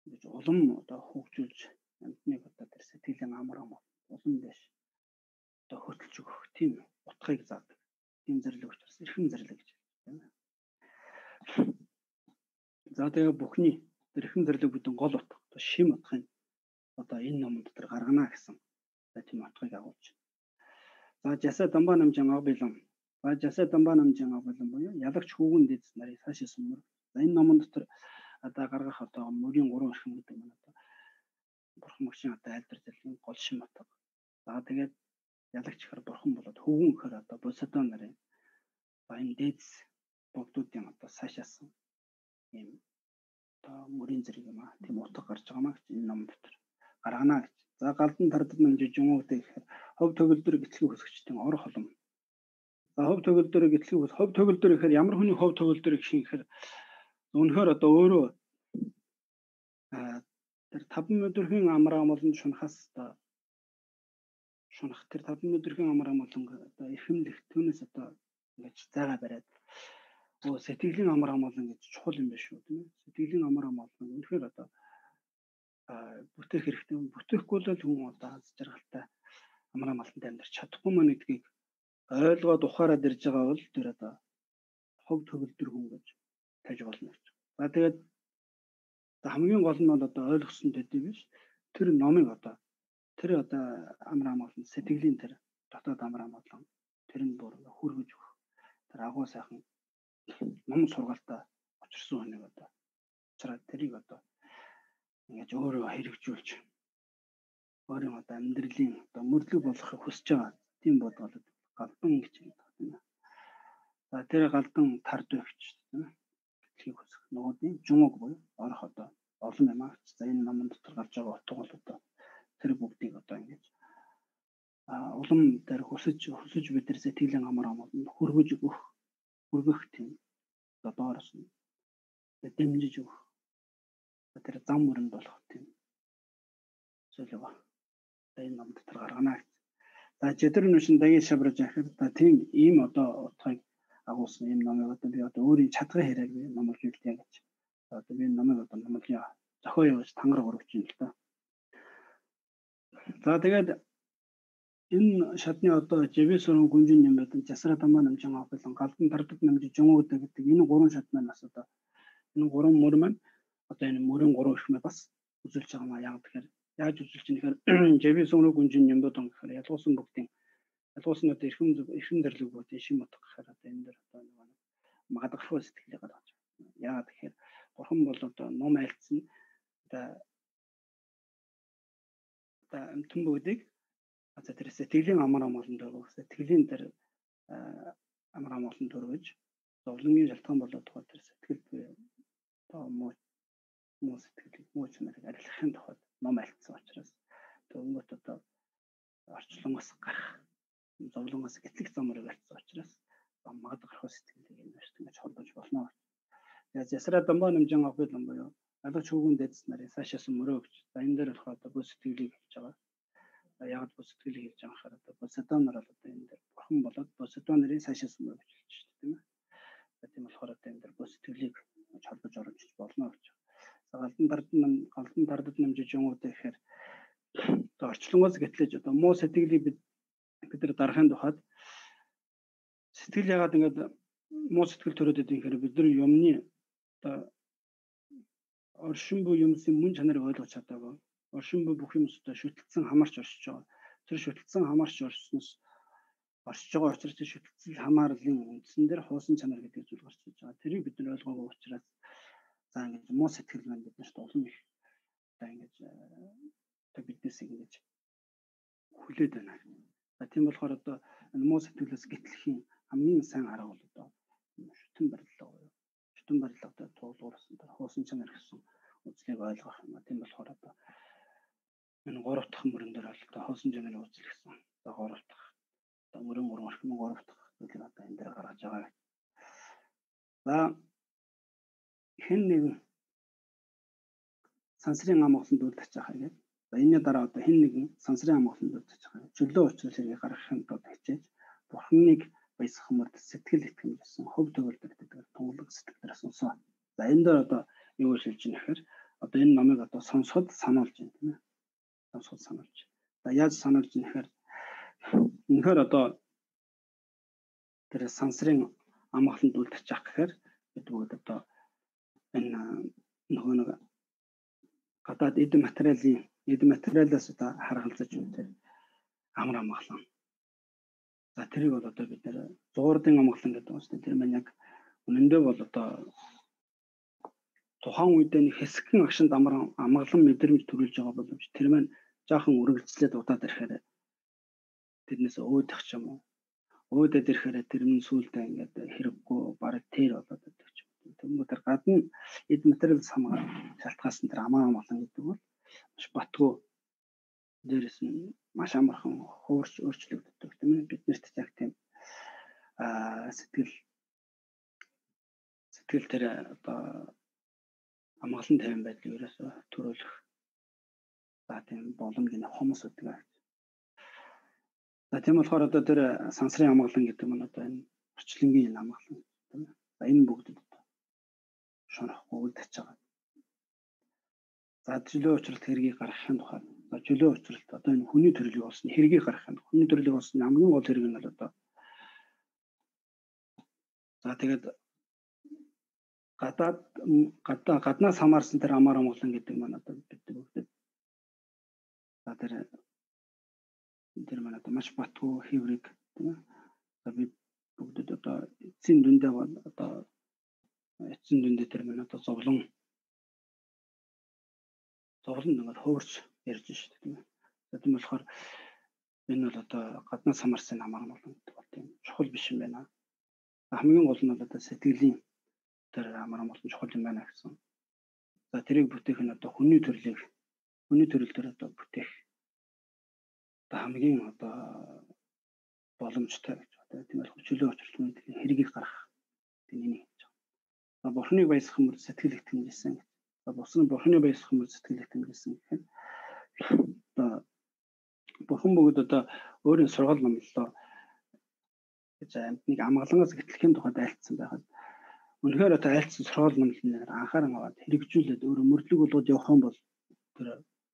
ингэж улам одоо хөгжүүлж амьтныг одоо тэр сэтгэлийн амар амгалан улам дэш одоо хөтөлж өгөх тийм утгыг заадаг. Тийм зарлиг учраас эрхэм зарлиг гэж тийм ээ. За тэгээ бүхний эрхэм зарлиг бүтэн гол утга одоо шим утгыг одоо энэ номон дотор гаргана гэсэн тийм утгыг агуулж. За жасаа дамбаа намжин агбилан. За жасаа дамбаа намжин агбилан буюу ялагч хүүгэн дэз нарыг цааш мөр. За энэ номон дотор одоо гаргах одоо мөрийн гурван эрхэм гэдэг нь одоо бурхан багшийн одоо айлдар зарлигийн гол шим утга. За тэгээд ялагч гэхээр бурхан болоод хөвгөн гэхээр одоо босодон нарын за энэ дээдс богдуудын одоо цаашаасан ийм одоо мөрийн зэрэг юм аа. Тийм утга гарч байгаа маа гэж энэ ном дотор гаргана гэж. За галдан тардад намж жумуугтэй гэхээр хов төгөлдөр гэтлэг хөсгчдийн ор холом. За хов төгөлдөр гэтлэг хөс хов төгөлдөр гэхээр ямар хүний хов төгөлдөр гэх юм гэхээр үнэхээр одоо өөрөө тэр 5 өдрийн амар амгалан шунахаас одоо шунах тэр 5 өдрийн амар амгалан одоо эрхэмлэх түүнээс одоо ингэж зайгаа бариад өө сэтгэлийн амар амгалан гэж чухал юм байна шүү тийм ээ. Сэтгэлийн амар амгалан үнэхээр одоо бүтээх хэрэгтэй. Бүтээхгүй бол хүн одоо аз жаргалтай амар амгалантай амьдарч чадахгүй мөн гэдгийг ойлгоод ухаарад ирж байгаа бол тэр одоо хов төгөлдөр хүн гэж таж болно гэж. За тэгээд хамгийн гол нь бол одоо ойлгосон төдий биш. Тэр номыг одоо тэр одоо амар амгалан сэтгэлийн тэр дотоод амар амгалан тэр нь бүр хүргэж өгөх. Тэр агуу сайхан ном сургаалтай учирсан хүнийг одоо учраад тэрийг одоо ингэж өөрөө хэрэгжүүлж өөрийн одоо амьдралын одоо мөрлөг болохыг хүсэж байгаа тийм бодгол галдан гэж хэлдэг тийм ээ. За тэр галдан тард өгч тийм ээ. Гэтлийг хүсэх нөгөөдийн жумаг буюу орох одоо олон юм аа. За энэ номон дотор гарч байгаа утга бол одоо тэр бүгдийг одоо ингэж улам дээр хүсэж хүсэж бид нар сэтгэлийн амар амгалан хөргөж өгөх хүргэх тийм одоо доороос нь дэмжиж өгөх тэр зам мөрөнд болох тийм зүйл ба. Энэ ном дотор гаргана гэж. За жэдэр нүшин дагийн шабраж ахир та тийм ийм одоо утгыг агуулсан ийм номыг одоо би одоо өөрийн чадгын хэрэг би номлож үлдээ гэж. Одоо би номыг одоо номлоё. Зохио явуулж тангар өргөж юм л та. За тэгээд Энэ шатны одоо Жэвэсүрэн гүнжин юм байдаг Жасра дамаа намжин авбалан галдан тардад намжи жунгууд гэдэг энэ гурван шат маань бас одоо энэ гурван мөр маань одоо энэ мөрийн гурван эрхмээ бас үзүүлж байгаа маа. Яг тэгэхээр яаж үзүүлж байгаа нэхэр Жэвэсүрэн гүнжин юм байдаг гэхээр ялгуусан бүгдийн ялгуусан одоо эрхэм зэрлэг бүгдийн шим утга гэхээр одоо энэ дэр одоо нэг магадлалгүй сэтгэлийг гаргаж байгаа. Яагаад гэхээр бурхан бол одоо ном айлцсан одоо амьтан бүгдийг за тэр сэтгэлийн амар амгалан дөрөв, сэтгэлийн тэр амар амгалан дөрвөж зовлонгийн шалтгаан болоод тухай тэр сэтгэл буюу одоо муу сэтгэлийг муу чанарыг арилгахын тухайд ном альцсан учраас төнгөт одоо орчлонгоос гарах зовлонгоос гэтлэх замыг альцсан учраас магадлах сэтгэлийг энэ ингэж холбож болно. Тэгээд ясраа дамбаа нэмжин авах юм буюу алга чүүгэн дэдс нарын цаашаас мөрөө гэж. За энэ дээр болохоор одоо бүх сэтгэлийг хэлж байгаа. Яг л бүх сэтгэлийг хэлж байгаа гэхээр одоо Босодон нар бол одоо энэ дээр бурхан болоод Босодон нарын цаашаас мөрөө гэж хэлж шүү дээ, тийм ээ. За тийм болохоор одоо энэ дээр бүх сэтгэлийг холбож оруулж болно гэж. За галдан тардад нэмжиж юмуд гэхээр одоо орчлонгоос гэтлэж одоо муу сэтгэлийг бид нар дарахын тухайд сэтгэл ягаад ингэж муу сэтгэл төрөөд идэв гэхээр бид нар юмны одоо оршин буй юмсын мөн чанарыг ойлгож чадаагүй. Оршин буй бүх юм өстой шүтэлцэн хамаарч оршиж байгаа. Тэр шүтэлцэн хамаарч оршсноос оршиж байгаа учраас тэр шүтэлцэл хамаарлын үндсэн дээр хуусан чанар гэдэг зүйл гарч иж байгаа. Тэрийг бид нар ойлгоогүй учраас за ингэж муу сэтгэл маань биднэрт улам их одоо ингэж одоо биднээс ингэж хүлээд байна. За тийм болохоор одоо энэ муу сэтгэлээс гэтлэхийн хамгийн сайн арга бол одоо шүтэн барилга буюу шүтэн барилгатай туулгуурласан тэр хуусан чанар гэсэн үзлийг ойлгох юм а. Тийм болохоор одоо энэ гурав дахь мөрөн дээр бол одоо хуусан чанарын үзэл гэсэн одоо гурав дахь одоо мөрөн гурван орхимон гурав дахь зүйлийг одоо энэ дээр гаргаж байгаа. За хэн нэгэн сансрын амгалан дүүлдэж байгаа гэдэг. За энэний дараа одоо хэн нэгэн сансрын амгалан дүүлдэж байгаа. Чөлөө учрал хэргийг гаргахын тулд хичээж бурхныг баясгах мөрд сэтгэл итгэмжсэн хөв төгөлдөр гэдэг тунгалаг сэтгэлээр сонсоо. За энэ дээр одоо юу хэлж байна гэхээр одоо энэ номыг одоо сонсоход сануулж байна, тийм ээ. Сонсоход сануулж. За яаж сануулж байна гэхээр үнэхээр одоо тэр сансрын амгаланд үлдчих гэхээр бид бүгд одоо энэ нөгөө нэг гадаад эд материалаас одоо харгалзаж үгүй амар амгалан. За тэрийг бол одоо бид нэр зуурдын амгалан гэдэг юм шүү дээ. Тэр маань яг үнэндээ бол одоо тухайн үедээ нэг хэсэгхэн агшинд амар амгалан мэдрэмж төрүүлж байгаа боломж тэр маань жаахан үргэлжлээд удаад ирэхээр тэрнээс өөдөх ч юм уу. Өөдөд ирэхээр тэр нь сүулдэ ингээд хэрэггүй бараг тэр болоод байдаг ч юм. Тэнгүү тэр гадна эд материал самгаа шалтгаалсан тэр амар амгалан гэдэг бол маш батгүй дээрээс нь маш амархан хуурч өөрчлөгддөг, тийм ээ. Биднэрт яг тийм сэтгэл тэр одоо амгалан тайван байдлыг ерөөсөө төрүүлэх за тийм боломж нь хомос өгдөг. За тийм болохоор одоо тэр сансрын амгалан гэдэг нь одоо энэ орчлонгийн энэ амгалан, тийм ээ. За энэ бүгдэд одоо шонохгүй үлдчихэж байгаа. За чөлөө учралт хэргийг гаргахын тухай. За чөлөө учралт одоо энэ хүний төрлийг олсон хэргийг гаргахын тухай. Хүний төрлийг олсон хамгийн гол хэрэг нь бол одоо за тэгээд гаднаас хамаарсан тэр амар амгалан гэдэг маань одоо бид бүгдэд за тэр маань одоо маш батгүй хэврэг, тийм ээ. За бид бүгдэд одоо эцсийн дүндээ бол одоо эцсийн дүндээ тэр маань одоо зовлон ингээд хуурч ярьж шүү дээ, тийм ээ. За тийм болохоор энэ бол одоо гаднаас хамаарсан амар амгалан гэдэг бол тийм чухал биш юм байна. Хамгийн гол нь бол одоо сэтгэлийн тэр амар амгалан чухал юм байна гэсэн. За тэрийг бүтээх нь одоо хүний төрөл дээр одоо бүтээх одоо хамгийн одоо боломжтой гэж байна. Тийм болохоор чөлөө учрал хэргийг гаргах тийм энийг хийж байгаа. За бурхныг баясгах мөр сэтгэл итгэмжсэн гэж. За бурхны баясгах мөр сэтгэл итгэмжсэн гэхээр одоо бурхан бүгд одоо өөрийн сургаал номлолоо гэж амьтныг амгалангаас гэтлэхийн тухайд айлтсан байхад үнэхээр одоо айлтсан сургаал номлолноор анхааран аваад хэрэгжүүлээд өөрөө мөрдлөг болгоод явах юм бол тэр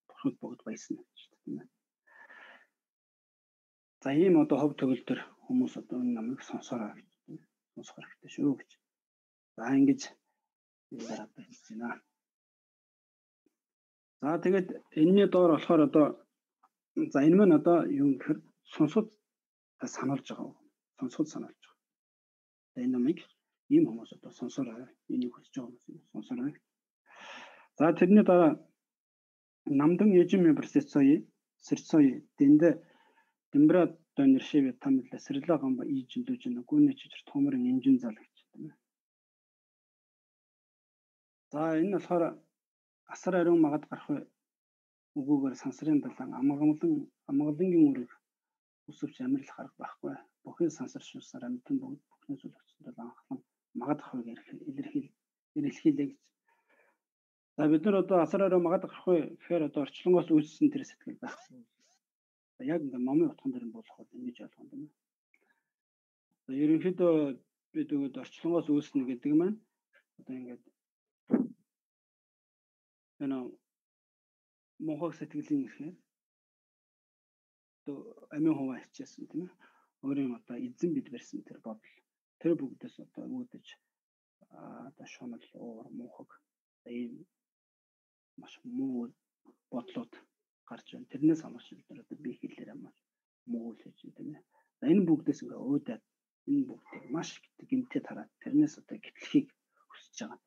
бурханд бүгд баясна гэж тийм ээ. За ийм одоо хов төгөлдөр хүмүүс одоо энэ намыг сонсороо гэж сонсох хэрэгтэй шүү гэж. За ингэж энэ одоо хэлж байна. За тэгээд энэний доор болохоор одоо за энэ мань одоо юу гэхээр сонсоод сануулж байгаа. Сонсоод сануулж байгаа. За энэ намыг ийм хүмүүс одоо сонсороо, энийг хүсэж байгаа хүмүүс сонсороо. За тэрний дараа намдан ежим процессои сэрцои дэндэ дэмбра донершивэ тамила сэрла гамба ижин дүүжин гүнэ чичэр томрын инжин зал гэж тийм ээ. За энэ болохоор асар ариун магад гарах үгүйгээр сансрын далайн амгалангийн үрийг өсөвч амирлах арга байхгүй. Бүхий сансар шунсаар амьтан бүгд бүхнээс үлгцэн тул анхлан магад гарахыг илэрхийлээ гэж. За бид нар одоо асар ариун магад гарахгүй гэхээр одоо орчлонгоос үүссэн тэр сэтгэл байхгүй. Яг ингээ номын утган дээр нь болох бол ингэж ойлгоно тийм ээ. За ерөнхийдөө бид өгөөд орчлонгоос үүснэ гэдэг маань одоо ингээд энэ мунхаг сэтгэлийн ихээр одоо амийн хуваа хичээсэн тийм ээ. Өөрийн одоо эзэн бид барьсан тэр бодол тэр бүгдээс одоо үүдэж одоо шунал, уур, мунхаг ийм маш муу бодлууд гарч байна. Тэрнээс хамаарч бид нар одоо бие хэлээр маш муу л хийж байна тийм ээ. За энэ бүгдээс ингээ уудаад энэ бүгдийг маш гэмтэй тараад тэрнээс одоо гэтлэхийг хүсэж байгаа.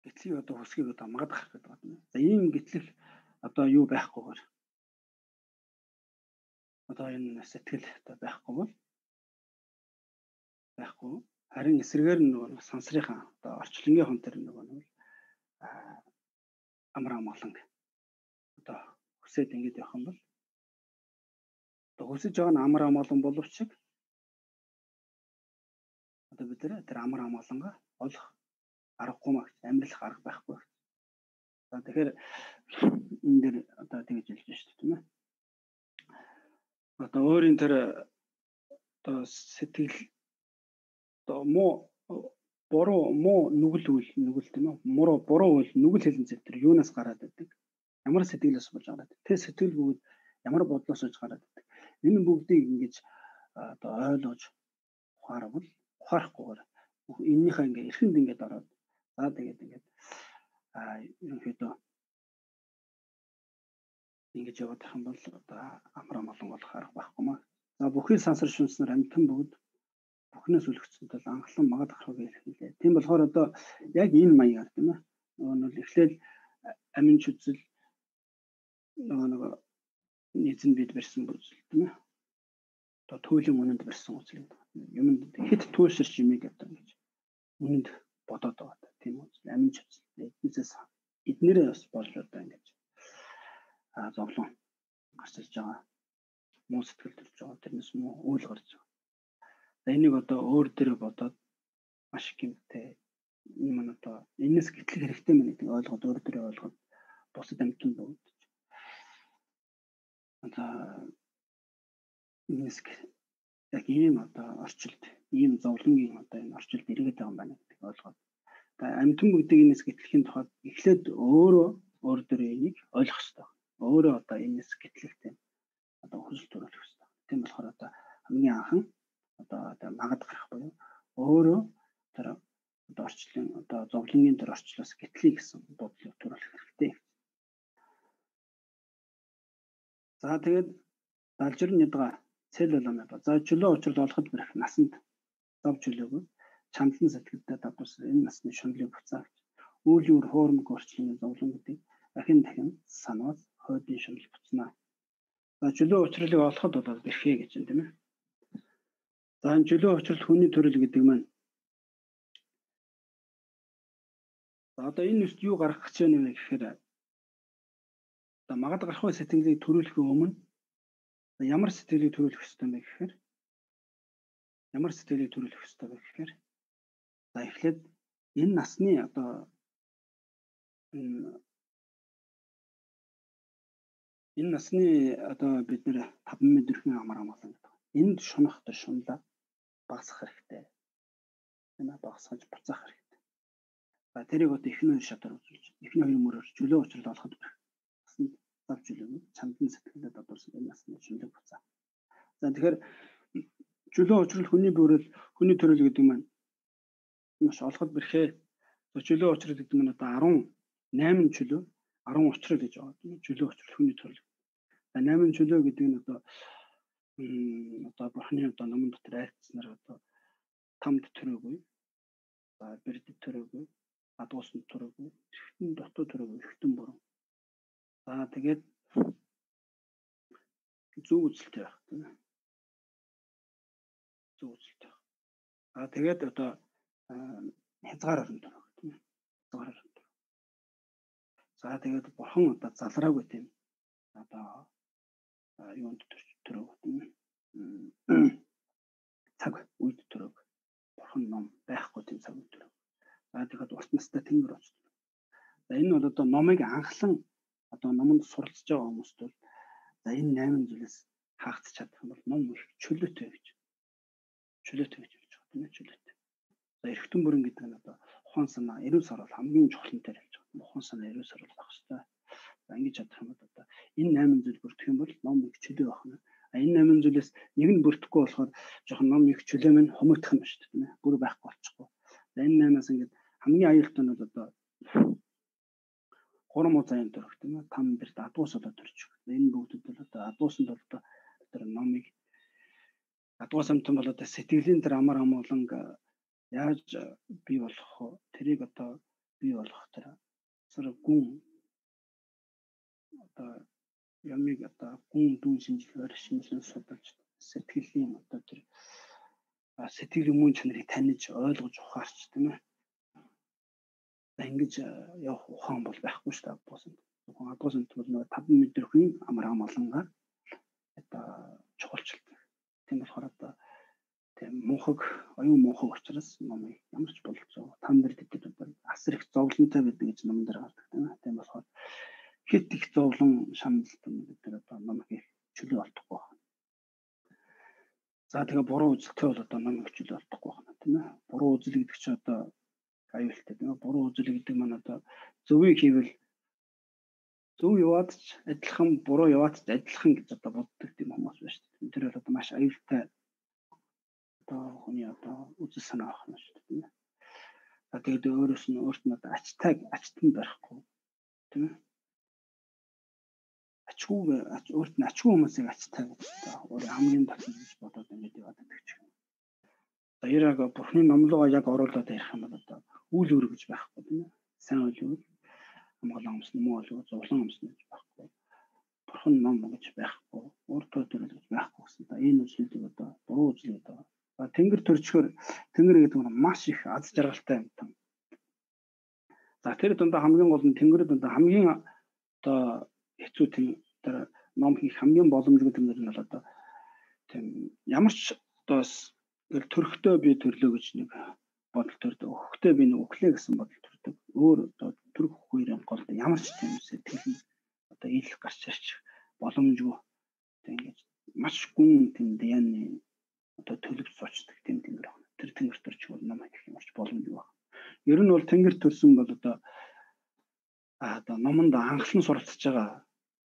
Гэтлийг одоо хүсгийг одоо магад гарах гэдэг байна. За ийм гэтлэх одоо юу байхгүйгээр одоо энэ сэтгэл одоо байхгүй бол байхгүй. Харин эсрэгээр нь нөгөө сансрынхаа одоо орчлонгийнхон тэр нөгөө нэг амар амгалан одоо хүсээд ингэж явах юм бол одоо хүсэж байгаа нь амар амгалан боловч одоо бид тэр амар амгалангаа олох аргагүй маа гэж, амьдрах арга байхгүй. За тэгэхээр энэ дэр одоо тэгж хэлж байна шүү дээ тийм ээ. Одоо өөрийн тэр одоо сэтгэл одоо муу буруу муу нүгэл үйл нүгэл тийм ээ. Муруу буруу үйл нүгэл хэлэн зэвтер юунаас гараад байдаг? Ямар сэтгэлээс болж гараад байдаг? Тэр сэтгэл бүгд ямар бодлоос болж гараад байдаг? Энэ бүгдийг ингэж одоо ойлгож ухаарвал ухаарахгүйгээр эннийхээ ингээ эрхэнд ингээд ороод за тэгээд ингээд ерөнхийдөө ингэж яваад байх юм бол одоо амар амгалан болох арга байхгүй маа. За бүхий сансар шүнснэр амьтан бүгд бүхнээс үлгцэн тул анхлан магад гарахыг илэрхийлээ. Тийм болохоор одоо яг энэ маягаар тийм ээ. Нөгөө нь эхлээл амин чүзэл нөгөө нэг эзэн бид барьсан үзэл тийм ээ. Одоо туйлын үнэнд барьсан үзэл гэдэг. Юмд хэд туйлширч юмыг одоо ингэж үнэнд бодоод байгаа тийм үзэл амин чүзэл. Эднээсээ эднэрээ бас болж одоо ингэж зовлон гарч ирж байгаа. Муу сэтгэл төрж байгаа. Тэрнээс муу үйл гарч байгаа. За энийг одоо өөр дээрээ бодоод маш гэмтэй энэ маань одоо энэс гэтлэх хэрэгтэй мэн гэдэг ойлгоод өөр дээрээ ойлгоод бусад амьтанд бүгд одоо энэс яг ийм одоо орчилд ийм зовлонгийн одоо энэ орчилд эргээд байгаа юм байна гэдэг ойлгоод одоо амьтан бүгдийг энэс гэтлэхийн тухайд эхлээд өөрөө өөр дээрээ энийг ойлгох хэрэгтэй. Өөрөө одоо энэс гэтлэхтэй одоо хүсэл төрүүлэх хэрэгтэй. Тийм болохоор одоо хамгийн анхан одоо магад гарах буюу өөрөө тэр одоо орчлон одоо зовлонгийн тэр орчлоос гэтлэе гэсэн бодлыг төрүүлэх хэрэгтэй. За тэгээд далжирн ядга цэл боломж. За чөлөө учрал олоход бэрх насанд зов чөлөөгөө чандлан сэтгэлдээ дагуулсан энэ насны шунлыг буцаа. Үүлийн үр хуурмаг орчлонгийн зовлон гэдэг ахин дахин санаас хойдын шунал буцнаа. За чөлөө учралыг олоход бол бэрхээ гэж юм тийм ээ. За энэ чөлөө учрал хүний төрөл гэдэг маань за одоо энэ үст юу гаргах гэж байна вэ гэхээр одоо магад гарах сэтгэлийг төрүүлэхийн өмнө ямар сэтгэлийг төрүүлэх ёстой юм бэ гэхээр ямар сэтгэлийг төрүүлэх ёстой вэ гэхээр за эхлээд энэ насны одоо энэ насны одоо бид нэр 5 мэдрэхэн амар амгалан гэдэг. Энд шунах тэр шунлаа багасгах хэрэгтэй. Тийм ээ, багасгаж буцаах хэрэгтэй. За тэрийг одоо эхний хоёр шатаар үзүүлж, эхний хоёр мөрөөр чөлөө учрал олоход насанд зав чөлөөгүй чандан сэтгэлд одуулсан энэ насны шүнлэг буцаа. За тэгэхээр чөлөө учрал хүний бүрэл хүний төрөл гэдэг маань маш олоход бэрхээ. Чөлөө учрал гэдэг нь одоо 18 чөлөө 10 учрал гэж байгаа. Чөлөө учрал хүний төрөл. За 8 чөлөө гэдэг нь одоо одоо бурхны одоо номон дотор айлтснаар одоо тамд төрөөгүй, за бэрдэд төрөөгүй, адуусанд төрөөгүй, эргэтэн дутуу төрөөгүй, эргэтэн буруу. За тэгээд зөв үзэлтэй байх тийм ээ. Зөв үзэлтэй байх. За тэгээд одоо хязгаар орон төрөөгүй тийм ээ. Хязгаар орон төрөө. За тэгээд бурхан одоо залраагүй тийм одоо юунд төрөөгүй тийм ээ. Цаг үед төрөөг. Бурхан ном байхгүй тийм цаг үед төрөөг. За тэгэхэд урт настай тэнгэр очдог. За энэ бол одоо номыг анхлан одоо номонд суралцж байгаа хүмүүст бол за энэ 8 зүйлээс хаагдчих чадах юм бол ном их чөлөөтэй гэж. Чөлөөтэй гэж хэлж байгаа тийм ээ, чөлөөтэй. За эргэтэн бүрэн гэдэг нь одоо ухаан санаа, эрүүл сар бол хамгийн чухал нь хэлж байгаа. Ухаан санаа, эрүүл сар бол авах хэрэгтэй. За ингэж чадах юм бол одоо энэ 8 зүйл бүрдэх юм бол ном их чөлөө байх нь. А энэ 8 зүйлээс нэг нь бүрдэхгүй болохоор жоохон ном их чөлөө мань хумигдах юм шүү дээ, тийм ээ. Бүр байхгүй болчихгүй. За энэ 8-аас ингээд хамгийн аюултай нь бол одоо гурван муу заяан төрөх тийм ээ. Там бэрт адуус одоо төрж. Энэ бүгдэд бол одоо адуусанд бол одоо тэр номыг адуус амтан бол одоо сэтгэлийн тэр амар амгаланг яаж бий болгох вэ? Тэрийг одоо бий болгох тэр асар гүн одоо ямыг одоо гүн дүүн шинжилгээр шинжилэн судалж сэтгэлийн одоо тэр сэтгэлийн мөн чанарыг таних ойлгож ухаарч тийм ээ. Ингэж явах ухаан бол байхгүй шүү дээ адуусанд. Зөвхөн адуусанд бол нөгөө таван мэдрэхүйн амар амгалангаар одоо чухалчилдаг. Тийм болохоор одоо тийм мунхаг, оюун мунхаг учраас номыг ямар ч бололцоо там бэр дэдэд одоо асар их зовлонтой байдаг гэж номон дээр гардаг тийм ээ. Тийм болохоор хэд их зовлон шаналт бид нар одоо ном хийх чөлөө олдохгүй байна. За тэгээ буруу үзэлтэй бол одоо ном хийх чөлөө олдохгүй байна тийм ээ. Буруу үзэл гэдэг чинь одоо аюултай тийм ээ. Буруу үзэл гэдэг маань одоо зөвийг хийвэл зөв яваад ч адилхан, буруу яваад ч адилхан гэж одоо боддог тийм хүмүүс байна шүү дээ. Тэр бол одоо маш аюултай одоо хүний одоо үзэл санаа авах нь шүү дээ тийм ээ. За тэгээд өөрөөс нь өөрт нь одоо ачтайг ачтан барихгүй тийм ээ. Ачгүй өөрт нь ачгүй хүмүүсийг ачтай гэж одоо өөрөө хамгийн дотно гэж бодоод ингэж яваад байдаг ч юм. За яг бурхны номлогоо яг оруулаад ярих юм бол одоо үйл үр гэж байхгүй тийм ээ. Сайн үйл үр, амгалан өмсөн, муу үйл үр, зовлон өмсөн гэж байхгүй. Бурхан ном гэж байхгүй, урд төрөл гэж байхгүй гэсэн. За энэ үзлүүдийг одоо буруу үзлүүд одоо. За тэнгэр төрчгөр тэнгэр гэдэг нь маш их аз жаргалтай юм тань. За тэр дундаа хамгийн гол нь тэнгэр дундаа хамгийн одоо хэцүү тийм тэр ном хийх хамгийн боломжгүй тэнгэр нь бол одоо тийм ямар ч одоо төрхтөө би төрлөө гэж нэг бодол төрдөг. Өгөхдөө би нэг өглөө гэсэн бодол төрдөг. Өөр одоо төрөх хоёрын гол ямар ч тийм сэтгэл нь одоо ил гарч ирчих боломжгүй. Тэг ингэж маш гүн тийм дияны одоо төлөв суучдаг тийм тэнгэр байна. Тэр тэнгэр төрч бол ном хийх ямар ч боломжгүй байна. Ер нь бол тэнгэр төрсөн бол одоо одоо номонд анхлан суралцж байгаа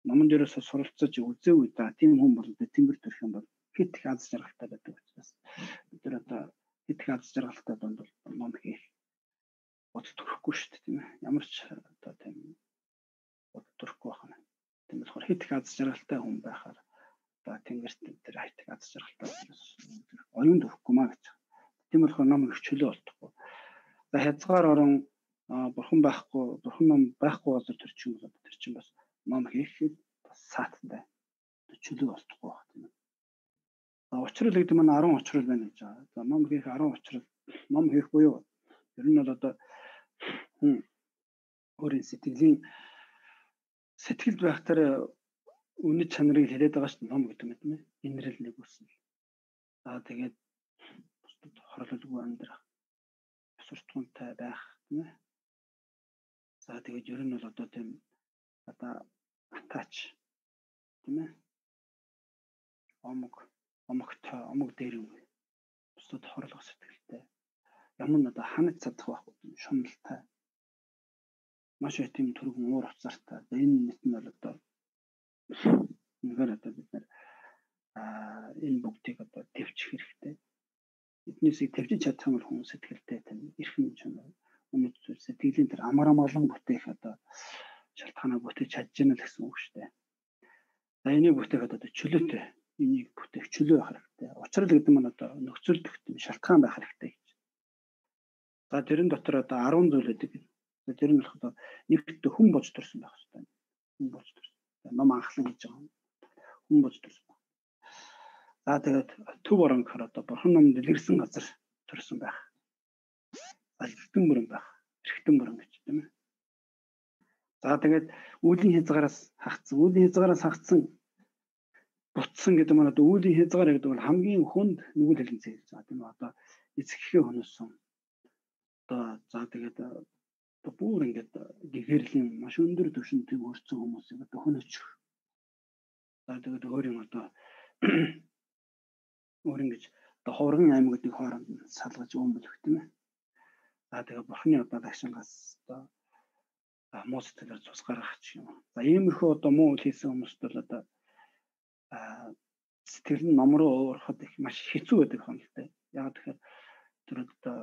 номон дээрээс суралцаж үзээгүй да тийм хүн бол тэнгэр төрөх юм бол хэд их аз жаргалтай байдаг учраас бид нар одоо хэд их аз жаргалтай донд бол ном хийх бодол төрөхгүй шүү дээ тийм ээ. Ямар ч одоо тийм бодол төрөхгүй байна. Тийм болохоор хэд их аз жаргалтай хүн байхаар одоо тэнгэрт тэр хайтаг аз жаргалтай оюун төрөхгүй маа гэж. Тийм болохоор ном их чөлөө болтохгүй. За хязгаар орон бурхан байхгүй, бурхан ном байхгүй бол тэр чинь бол тэр чинь бас ном хийхэд бас сааттай чөлөө болтохгүй байх тийм ээ. За учрал гэдэг нь 10 учрал байна гэж байгаа. За ном хийх 10 учрал, ном хийх буюу ер нь бол одоо хүн өөрийн сэтгэлийн сэтгэлд байх тэр үнэт чанарыг хэлээд байгаа шүү дээ ном гэдэг юм тийм ээ. Инрэл нэг үсэн. За тэгээд бусдад хорлолгүй амьдрах, ёс суртахуунтай байх тийм ээ. За тэгээд ер нь бол одоо тийм одоо атаач тийм ээ. Омог, омогтой, омог дээрэнгүй. Бусдад хорлох сэтгэлтэй. Ямар нь одоо ханаж чадах байхгүй шуналтай. Маш их тийм түргэн уур уцаартай. Энэ нэт нь бол одоо үнэхээр одоо бид нар энэ бүгдийг одоо төвчих хэрэгтэй. Эднээсийг төвчиж чадах юм бол хүн сэтгэлтэй тань эрхэм чанар үнэт зүйл сэтгэлийн тэр амар амгалан бүтээх одоо шалтгаанаа бүтээж чадж гэнэ л гэсэн үг шүү дээ. За энийг бүтээхэд одоо чөлөөтэй, энийг бүтээх чөлөө байх хэрэгтэй. Учрал гэдэг нь одоо нөхцөлдөх тийм шалтгаан байх хэрэгтэй гэж. За тэрэн дотор одоо 10 зүйл байдаг. Тэр нь болохоор нэгт хүн болж төрсөн байх хэрэгтэй. Хүн болж төрсөн. Ном анхлан гэж байгаа. Хүн болж төрсөн. За тэгээд төв орон гэхээр одоо бурхан ном дэлгэрсэн газар төрсөн байх. За эргэтэн бүрэн байх. Эргэтэн бүрэн гэж тийм ээ. За тэгээд үүлийн хязгаараас хагцсан. Үүлийн хязгаараас хагцсан бутсан гэдэг нь одоо үүлийн хязгаар гэдэг бол хамгийн хүнд нүгэл хэлэнцээ гэж байгаа тийм ээ. Одоо эцэгхээ хөнөөсөн. Одоо за тэгээд одоо бүр ингээд гэгэрлийн маш өндөр түвшинд өрцөн хүмүүсийг одоо хөнөөчих. За тэгээд өөр юм одоо өөр ингэж одоо ховрон аймагуудыг хооронд нь салгаж өмлөх тийм ээ. За тэгээд бурхны одоо дагшингаас одоо муу сэтгэлээр цус гаргах ч юм. За иймэрхүү одоо муу үйл хийсэн хүмүүст бол одоо сэтгэл нь ном руу уурахад их маш хэцүү байдаг юм л дээ. Яг тэгэхээр тэр одоо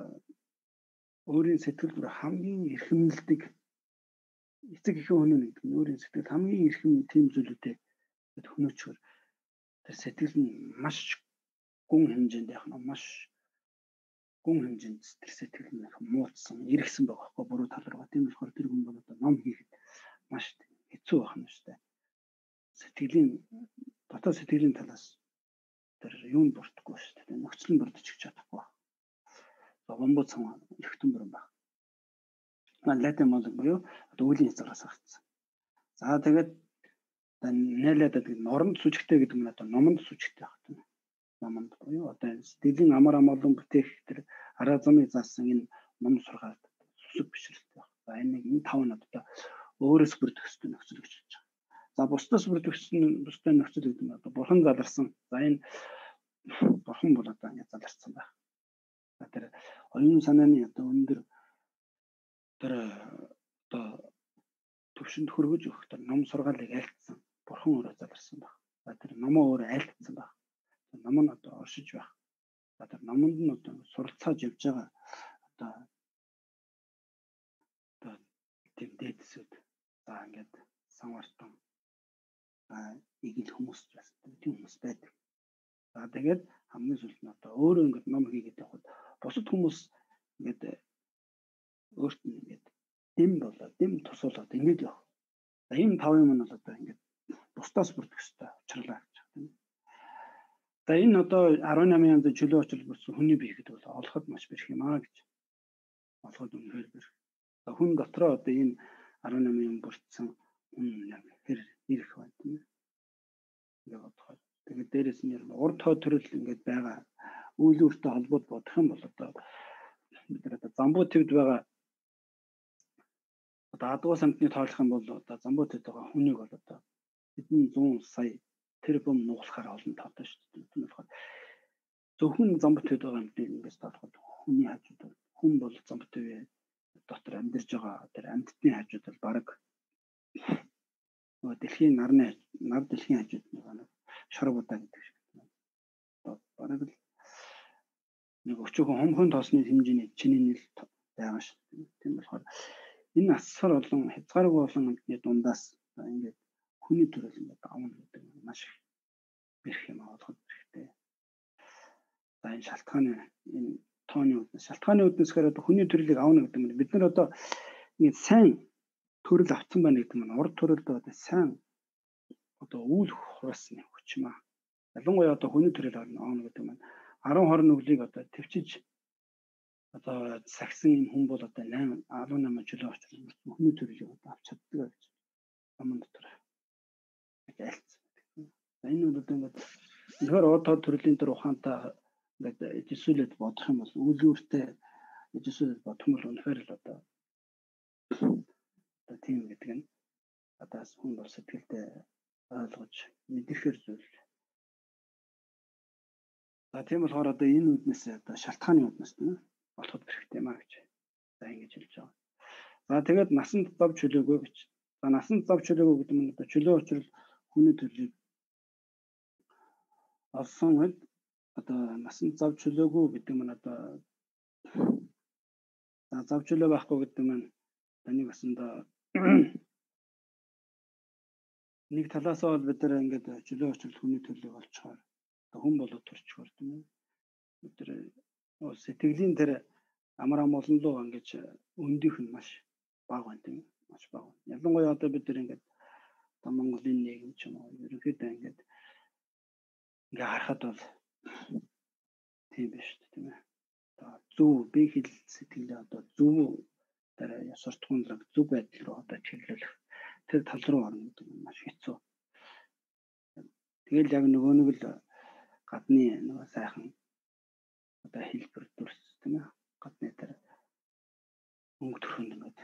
өөрийн сэтгэл бүр хамгийн эрхэмлдэг эцэг эхэн хөнөөнө гэдэг нь өөрийн сэтгэл хамгийн эрхэм тийм зүйлүүдээ хөнөөчхөр тэр сэтгэл нь маш гүн хэмжээнд яг нь маш гүн хэмжээнд тэр сэтгэл нь их муудсан, эргэсэн байгаа байхгүй буруу тал руугаа. Тийм болохоор тэр хүн бол одоо ном хийхэд маш хэцүү байх нь шүү дээ. Сэтгэлийн дотоод сэтгэлийн талаас тэр юунд бүрдэхгүй шүү дээ. Нөхцөл нь бүрдчих чадахгүй байна. За гомбоцсон эргэтэн бүрэн баг. Латин моног буюу одоо үлийн хязгаараас гарсан. За тэгээд нээлээд гэдэг норонд сүжигтэй гэдэг нь одоо номонд сүжигтэй байх тийм. Номонд буюу одоо сэтгэлийн амар амгалан бүтээх тэр арга замыг заасан энэ ном сургаалт сүсэг бишрэлтэй байх. За энэ нэг энэ тав нь одоо өөрөөс бүрдэх ёстой нөхцөл гэж хэлж байгаа. За бусдаас бүрдэх ёстой нөхцөл гэдэг нь одоо бурхан заларсан. За энэ бурхан бол одоо ингэ заларсан байх. За тэр оюун санааны одоо өндөр тэр одоо төвшөнд хөргөж өгөх тэр ном сургаалыг айлтсан. Бурхан өөрөө заларсан байх. За тэр номоо өөрөө айлтсан байх. Ном нь одоо оршиж байх. За тэр номонд нь одоо суралцааж явж байгаа одоо тийм дээдсүүд. За ингээд санвартан игэл хүмүүс байсан. Тийм хүмүүс байдаг. За тэгээд хамгийн сүүлд нь одоо өөрөө ингээд ном хийгээд явхад бусад хүмүүс ингээд өөрт нь ингээд дэм болоо, дэм тусуулаад ингээд явах. За ийм тав юм нь бол одоо ингээд бусдаас бүрдэх ёстой учрлаа гэж байна тийм. За энэ одоо 18 янзын чөлөө учрал бүрдсэн хүний бие гэдэг бол олоход маш бэрх юм аа гэж. Олоход үнэхээр бэрх. За хүн дотроо одоо энэ 18 юм бүрдсэн хүн яг хэр ирэх байна тийм ээ. Ингээд бодоход. Тэгээд дээрэс нь урд хой төрөл ингээд байгаа үйл үртэй холбоод бодох юм бол одоо бид нар одоо замбуу твд байгаа одоо адгуус амтны тоолох юм бол одоо замбуу твд байгаа хүнийг бол одоо хэдэн 100 сая тэрбум нугалахаар олон тоотой шүү дээ. Тийм болохоор зөвхөн замбуу твд байгаа амтныг ингээд тоолоход хүний хажууд хүн бол замбуу твд дотор амьдарч байгаа тэр амьтдын хажууд бол бараг нөгөө дэлхийн нарны нар дэлхийн хажууд нэг шорог удаа гэдэг шиг. Одоо бараг л нэг өчүүхэн хомхон тоосны хэмжээний чиний нэл байгаа шүү дээ. Тийм болохоор энэ асар олон хязгааргүй олон амьтны дундаас ингээд хүний төрөл ингээд авна гэдэг нь маш их бэрх юм олгох хэрэгтэй. За энэ шалтгааны энэ тооны үүднээс шалтгааны үүднээс гэхээр одоо хүний төрлийг авна гэдэг нь бид нар одоо ингээд сайн төрөл авсан байна гэдэг нь урд төрөлд одоо сайн одоо үйл хураасны хүч юм аа. Ялангуяа одоо хүний төрөл авна гэдэг нь 10 20 нүглийг одоо төвчиж одоо сагсан энэ хүн бол одоо 8 18 чөлөө очсон хүний төрлийг одоо авч чаддаг гэж номон дотор айлцсан байдаг. За энэ бол одоо ингээд үнэхээр урд төрлийн төр ухаантай ингээд эжисүүлээд бодох юм бол үйл үүртэй эжисүүлээд бодох юм бол үнэхээр л одоо тийм гэдэг нь одоо хүн бол сэтгэлдээ ойлгож мэдрэхэр зүйл. За тийм болохоор одоо энэ үүднээс одоо шалтгааны үүднээс тийм болоход хэрэгтэй юм а гэж. За ингэж хэлж байгаа. За тэгээд насанд зов чөлөөгөө гэж. За насанд зов чөлөөгөө гэдэг нь одоо чөлөө учрал хүний төрлийг олсон үед одоо насанд зов чөлөөгөө гэдэг нь одоо за зов чөлөө байхгүй гэдэг нь таны басанда нэг талаас бол бид нар ингээд чөлөө учрал хүний төрлийг олцохоор хүн болоод төрчихөр тийм ээ. Бид нар сэтгэлийн тэр амар амгалан руу ингэж өндөх нь маш бага байна тийм ээ. Маш бага. Ялангуяа одоо бид нар ингээд одоо Монголын нийгэм ч юм уу ерөнхийдөө ингээд ингээ харахад бол тийм биш үү тийм ээ. Одоо зөв бие хэл сэтгэлээ одоо зөв тэр суртахуунлаг зөв байдал руу одоо чиглүүлэх тэр тал руу орно гэдэг нь маш хэцүү. Тэгэл яг нөгөө нэг л гадны нөгөө сайхан одоо хэлбэр дүрс тийм ээ. Гадны тэр өнгө төрхөнд ингээд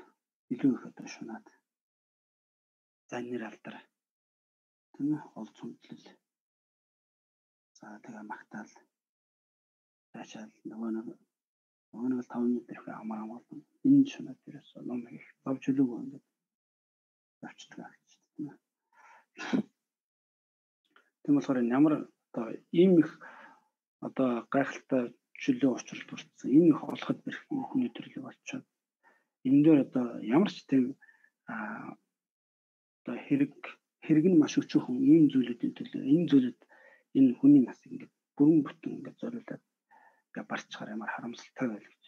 илүү их одоо шунаад за нэр алдар тийм ээ олз хүндлэл за тэгээ магтаал цаашаал нөгөө нэг 5 метр их амар амгалан энэ шунаад ерөөсөө ном их зов чөлөөгүй ингээд явчихдаг гэж тийм ээ. Тийм болохоор энэ ямар одоо ийм их одоо гайхалтай чөлөө учрал бүрдсэн энэ их олоход бэрх хүний төрлийг олчоод энэ дээр одоо ямар ч тийм одоо хэрэг нь маш өчүүхэн ийм зүйлүүдийн төлөө энэ зүйлүүд энэ хүний насыг ингээд бүрэн бүтэн ингээд зориулаад ингээд барчхаар ямар харамсалтай байл гэж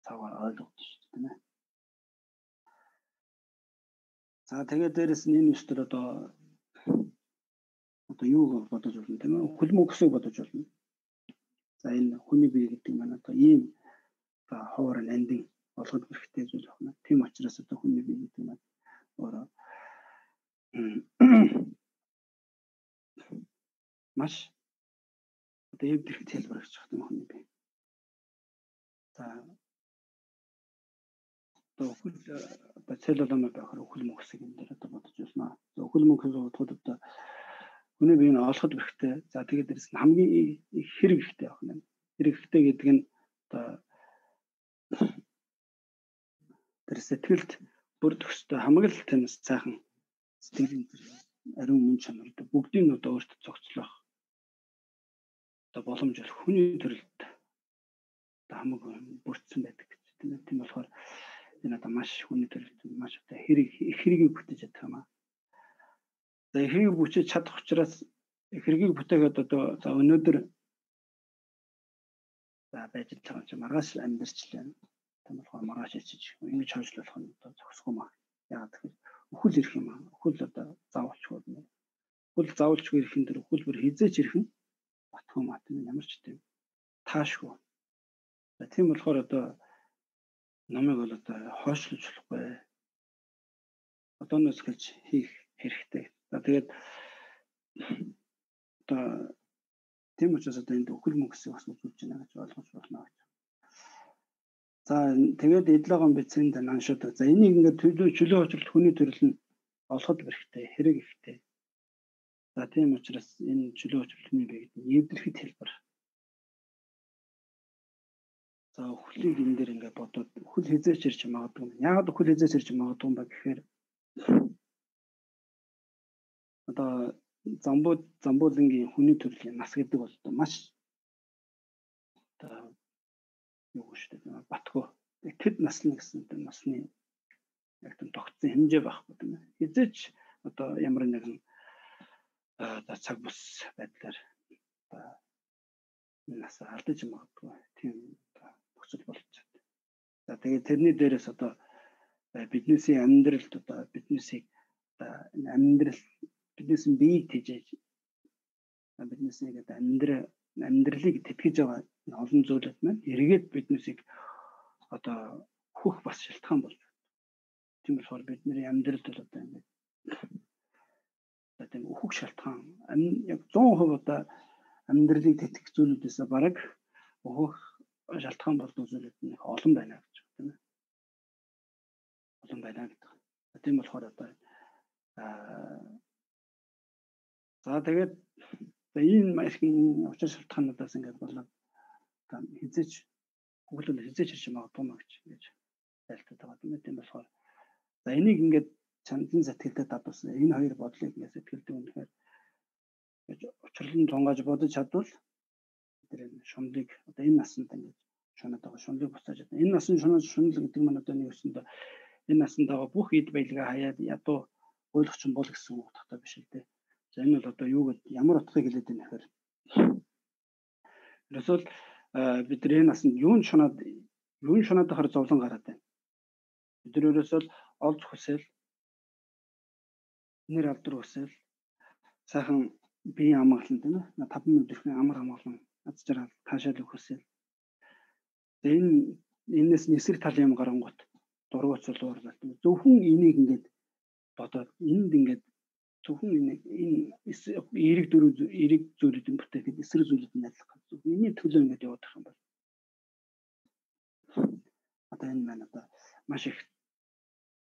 цаагаар ойлгодсон шүү дээ тийм ээ. За тэгээд дээрэс нь энэ өстөр одоо юуг бодож болно тийм ээ. Үхэл мөнхсийг бодож болно. За энэ хүний бие гэдэг маань одоо ийм одоо ховор нандин олгод хэрэгтэй зүйл байна. Тийм учраас одоо хүний бие гэдэг маань өөрөө маш одоо эвдэрхэд хэлбэр гэж байна хүний бие. За одоо үхэл одоо целлулома байхаар үхэл мөнхсийг энэ дээр одоо бодож байна. За үхэл мөнхсийг бодоход одоо хүний бие нь олоход бэрхтэй. За тэгээд дээрэс нь хамгийн хэрэг ихтэй байх нь. Хэрэг ихтэй гэдэг нь одоо тэр сэтгэлд бүр төгстэй хамаг л тийм сайхан сэтгэлийн тэр ариун мөн чанар бүгдийг нь одоо өөртөө зохицлох одоо боломж бол хүний төрөлд одоо хамаг бүрдсэн байдаг гэж тийм ээ. Тийм болохоор энэ одоо маш хүний төрөлд маш одоо хэргийг бүтээж чадах юм аа. За хэргийг бүтээж чадах учраас хэргийг бүтээгээд одоо за өнөөдөр за байж байгаа юм чи маргааш амьдарчлаа. Тийм болохоор маргааш ичиж ингэж хойшлуулах нь одоо зохисгүй маа. Яагаад гэхээр үхэл ирэх юм аа. Үхэл одоо заавалчгүй юм. Үхэл заавалчгүй ирэх юм дээр үхэл бүр хизээч ирэх нь батгүй маа тийм ямар ч тийм таашгүй. За тийм болохоор одоо номыг бол одоо хойшлуулж болохгүй. Одооноос эхэлж хийх хэрэгтэй. За тэгээд одоо тийм учраас одоо энд үхэл мөнхсийг бас үзүүлж байна гэж ойлгож байна гэж. За тэгээд эдлогон бицэнд наншууд. За энийг ингээд чөлөө учрал хүний төрөл нь олоход бэрхтэй, хэрэг ихтэй. За тийм учраас энэ чөлөө учрал хүний бие гэдэг нь эвдэрхэд хэлбэр. За үхлийг энэ дээр ингээд бодоод үхэл хизээч ирж магадгүй. Яагаад үхэл хизээч ирж магадгүй юм бэ гэхээр одоо замбуулангийн хүний төрлийн нас гэдэг бол одоо маш одоо юу шүү дээ батгүй. Тэд насна гэсэн тэр насны яг тийм тогтсон хэмжээ байхгүй тийм ээ. Хизээч одоо ямар нэгэн одоо цаг бус байдлаар одоо нас алдаж магадгүй. Тийм нөхцөл болчиход. За тэгээд тэрний дээрээс одоо биднээсийн амьдралд одоо биднээсийг одоо энэ амьдрал биднээс нь биеийг тэжээж биднээсийг одоо амьдралыг тэтгэж байгаа олон зүйлүүд маань эргээд биднээсийг одоо хөх бас шалтгаан болж байна. Тийм болохоор бидний амьдралд бол одоо ингээд одоо тийм өөхөх шалтгаан яг 100% одоо амьдралыг тэтгэх зүйлүүдээс бараг өөхөх шалтгаан болдог зүйлүүд нь их олон байна гэж байна тийм ээ. Олон байна гэдэг. Тийм болохоор одоо за тэгээд энэ маш их учир шалтгаануудаас ингээд болоод хизээч хөглөл хизээч ирж магадгүй маа гэж ингэж айлтаад байгаа тийм ээ. Тийм болохоор За энийг ингээд чандлан сэтгэлдээ дадуулсан. Энэ хоёр бодлыг ингээд сэтгэлдээ үнэхээр учирлан тунгааж бодож чадвал тэр энэ шунлыг одоо энэ насанд ингээд шунаад байгаа шунлыг буцааж чадна. Энэ насан шунал гэдэг маань одоо нэг өсөндөө энэ насанд байгаа бүх эд баялгаа хаяад ядуу ойлгочин бол гэсэн утгатай биш л дээ. За энэ бол одоо юу гэд ямар утгыг хэлээд байна гэхээр ерөөсөө бид нар энэ насанд юун шунаад байхаар зовлон гараад байна. Бид нар ерөөсөө олж хүсэл, нэр алдар хүсэл, сайхан биеийн амгалан тийм ээ 5 өдрийн амар амгалан аз жаргал таашаалыг хүсэл. Энэ энэс нисэр тал юм гарангуут дургуйцал уурлал тийм ээ. Зөвхөн энийг ингээд бодоод энд ингээд зөвхөн энийг энэ эерэг дөрөв эерэг зүйлүүдийн бүтээхэд эсрэг зүйлүүд нь адилхан. Зөвхөн энэний төлөө ингээд яваад байх юм бол одоо энэ маань одоо маш их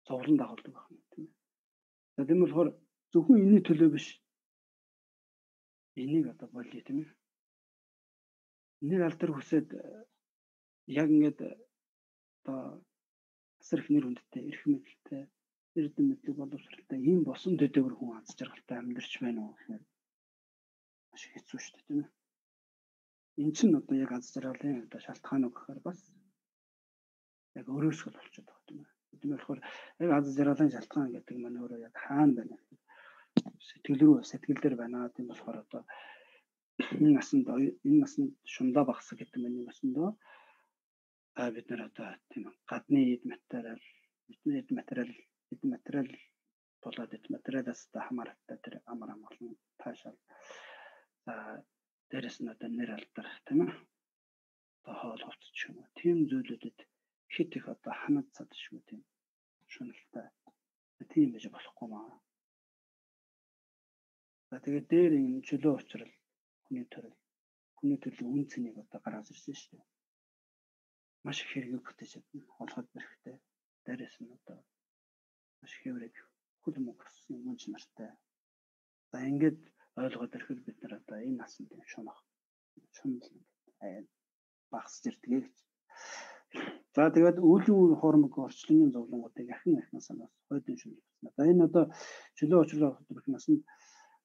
зовлон дагуулдаг байна тийм ээ. За тийм болохоор зөвхөн энэний төлөө биш энийг одоо болио тийм ээ. Нэр алдар хүсээд яг ингээд одоо асар их нэр хүндтэй, эрх мэдэлтэй, эрдэм мэдлэг боловсралтай ийм босон төдийгөр хүн аз жаргалтай амьдарч байна уу гэхээр маш хэцүү шүү дээ тийм ээ. Энэ чинь одоо яг аз жаргалын одоо шалтгаан уу гэхээр бас яг өрөөсгөл болчиход байгаа тийм ээ. Тийм болохоор яг аз жаргалын шалтгаан гэдэг маань өөрөө яг хаана байна гэхээр сэтгэл рүү сэтгэл дээр байна. Тийм болохоор одоо энэ насанд шундаа багсаг гэдэг маань энэ насанд бид нар одоо тийм гадны эд материал, бидний эд материал болоод эд материалаас одоо хамааралтай тэр амар амгалан таашаал. За дээрэс нь одоо нэр алдар тийм ээ. Одоо хоол хувцас ч юм уу. Тийм зүйлүүдэд хит их одоо ханад цадшгүй тийм шуналтай. Тийм байж болохгүй маа. За тэгээд дээр энэ чөлөө учрал хүний төрөл, хүний төрлийн үн цэнийг одоо гаргаж ирсэн шүү дээ. Маш их хэргийг бүтээж чадна. Олгоод бэрхтэй. Дээрээс нь одоо маш хэврэг хөл мөнгөсөн мөн чанартай. За ингээд ойлгоод ирэхэд бид нар одоо энэ насанд юм шунах шунал багасч ирдэг гэж. За тэгээд өвлийн үе хормог орчлонгийн зовлонгуудыг ахин ахин санаас хойдон шунал болсон. За энэ одоо чөлөө учрал бүх насанд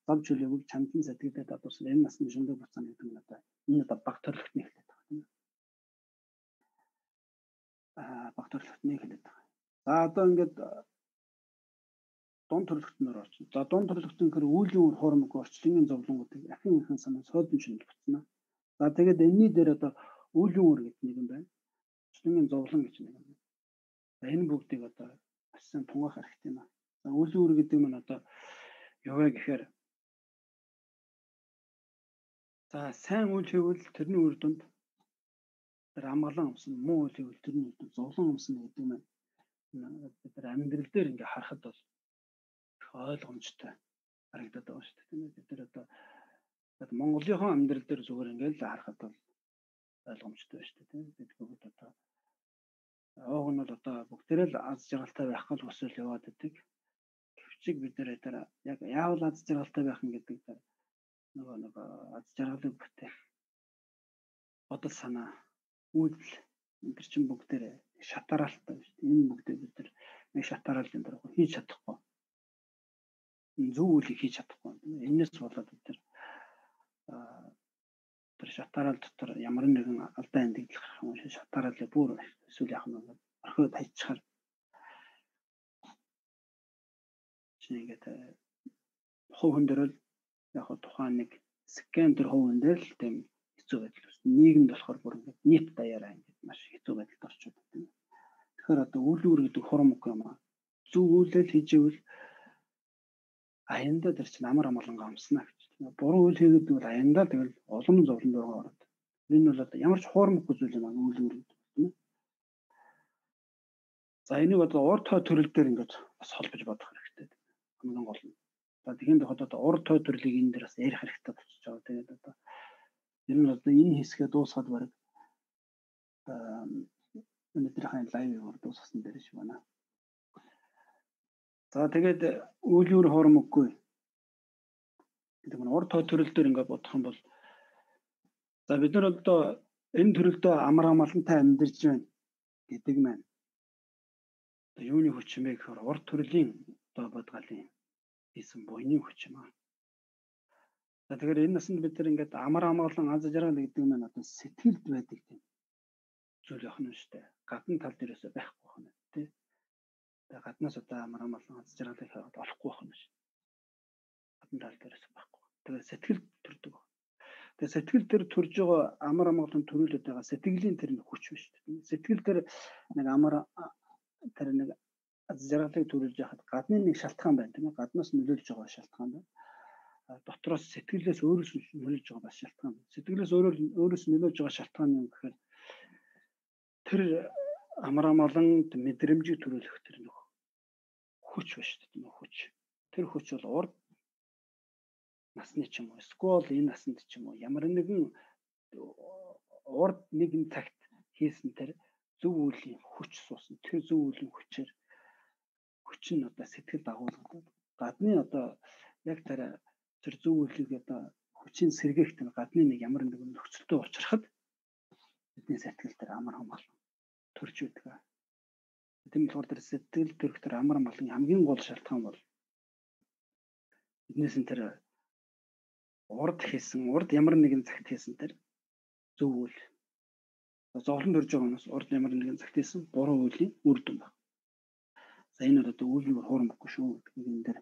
зав чөлөөг чандлан сэтгэлдээ дадуулсан энэ насны шундаг буцаана гэдэг нь одоо энэ одоо баг төрлөختний хэлээд байгаа тийм ээ. Баг төрлөختний хэлээд байгаа. За одоо ингээд дунд төрлөختнөр орчин. За дунд төрлөختөн гэхээр өвлийн үе хормог орчлонгийн зовлонгуудыг ахин ахин санаас хойдон шунал буцна. За тэгээд энэний дээр одоо өвлийн үр гэдэг нэг юм байна. Орчлонгийн зовлон гэж нэг юм байна. За энэ бүгдийг одоо маш сайн тунгаах хэрэгтэй юм аа. За өвлийн үр гэдэг нь одоо юу вэ гэхээр за сайн үйл хийвэл тэрний үр дүнд тэр амгалан өмсөн, муу үйл хийвэл тэрний үр дүнд зовлон өмсөн гэдэг нь бид нар амьдрал дээр ингээ харахад бол их ойлгомжтой харагдаад байгаа шүү дээ тийм ээ. Бид нар одоо Монголынхон амьдрал дээр зүгээр ингээл харахад бол ойлгомжтой байна шүү дээ тийм ээ. Бид бүгд одоо ууг нь бол одоо бүгдээрээ л аз жаргалтай байх гол хүсэл яваад байдаг. Гэвчиг бид нар тэр яг яавал аз жаргалтай байх юм гэдэг тэр нөгөө нэг аз жаргалыг бүтээх бодол санаа үйлдэл энэ төр чинь бүгдээрээ шатараалтай байна шүү дээ. Энэ бүгдээ бид нар нэг шатараалын дараа хийж чадахгүй. Зөв үйлийг хийж чадахгүй. Энэс болоод бид нар тэр шатараал дотор ямар нэгэн алдаа эндэгдэл гарах юм шиг шатараалыг бүр эсвэл яах нь орхиод хайчихаар чинь ингээд хувь хүн дээр л яг тухайн нэг скан тэр хувь хүн дээр л тийм хэцүү байдал үүснэ. Нийгэмд болохоор бүр ингээд нийт даяараа ингээд маш хэцүү байдалд орчод тийм. Тэгэхээр одоо үйл үр гэдэг хурам үг юм аа. Зөв үйлдэл хийж ивэл аяндаа тэр чинь амар амгалангаа амснаа гэж. Буруу үйл хийгээд бол аяндаа тэгэл улам зовлон дургаа ороод. Энэ бол одоо ямар ч хуурамгүй зүйл юм аа үйл үр гэдэг тийм. За энийг одоо ур той төрөл дээр ингээд бас холбож бодох хэрэгтэй. Хамгийн гол нь. За тэгэхээр тохиолдолд одоо ур той төрлийг энэ дээр бас ярих хэрэгтэй болчихж байгаа. Тэгээд одоо ер нь одоо энэ хэсгээ дуусгаад бараг өнөөдрийнхээ лайвыг дуусгасан дээр шиг байна. За тэгээд үйл үр хормоггүй гэдэг нь ур той төрөл дээр ингээд бодох юм бол за бид нар одоо энэ төрөлдөө амар амгалантай амьдарч байна гэдэг маань Одоо юуны хүч юм бэ гэхээр урд төрлийн одоо бодгалын хийсэн буйны хүч юм аа. За тэгэхээр энэ насанд бид нар ингээд амар амгалан аз жаргал гэдэг нь одоо сэтгэлд байдаг тийм зүйл байх нь шүү дээ. Гадна тал дээрээсээ байхгүй байх нь тий. Тэгээ гаднаас одоо амар амгалан аз жаргалыг хараад олохгүй байх нь шүү. Гадна тал дээрээс байхгүй. Тэгээ сэтгэл төрдөг. Тэгээ сэтгэл төр төрж байгаа амар амгалан төрүүлээд байгаа сэтгэлийн тэр нэг хүч биш үү? Сэтгэл төр нэг амар тэр нэг аз жаргалыг төрүүлж яхад гадны нэг шалтгаан байна тийм ээ. Гаднаас нөлөөлж байгаа шалтгаан байна. Дотроос сэтгэлээс өөрөөс нөлөөлж байгаа бас шалтгаан байна. Сэтгэлээс өөрөөс нөлөөлж байгаа шалтгаан юм гэхээр тэр амар амгалан мэдрэмжийг төрүүлэх тэр нэг хүч биш тийм ээ, хүч. Тэр хүч бол урд насны ч юм уу, эсвэл энэ насанд ч юм уу ямар нэгэн урд нэгэн цагт хийсэн тэр зөв үеийн хүч суусан. Тэр зөв үеийн хүчээр хүч нь одоо сэтгэл дагуулдаг. Гадны одоо яг тэр зөв үйлийг одоо хүчийн сэргээх тэр гадны нэг ямар нэгэн нөхцөлтөй учрахад бидний сэтгэл тэр амар амгалан төрж байдаг. Тийм болохоор тэр сэтгэл төрөх тэр амар амгалан хамгийн гол шалтгаан бол биднээс нь тэр урд хийсэн, урд ямар нэгэн цагт хийсэн тэр зөв үйл. Зовлон төрж байгаа хүмүүс урд ямар нэгэн цагт хийсэн буруу үйлийн үр дүн байна. За энэ бол одоо үйл хуурмаггүй шүү гэдгийг энэ дээр.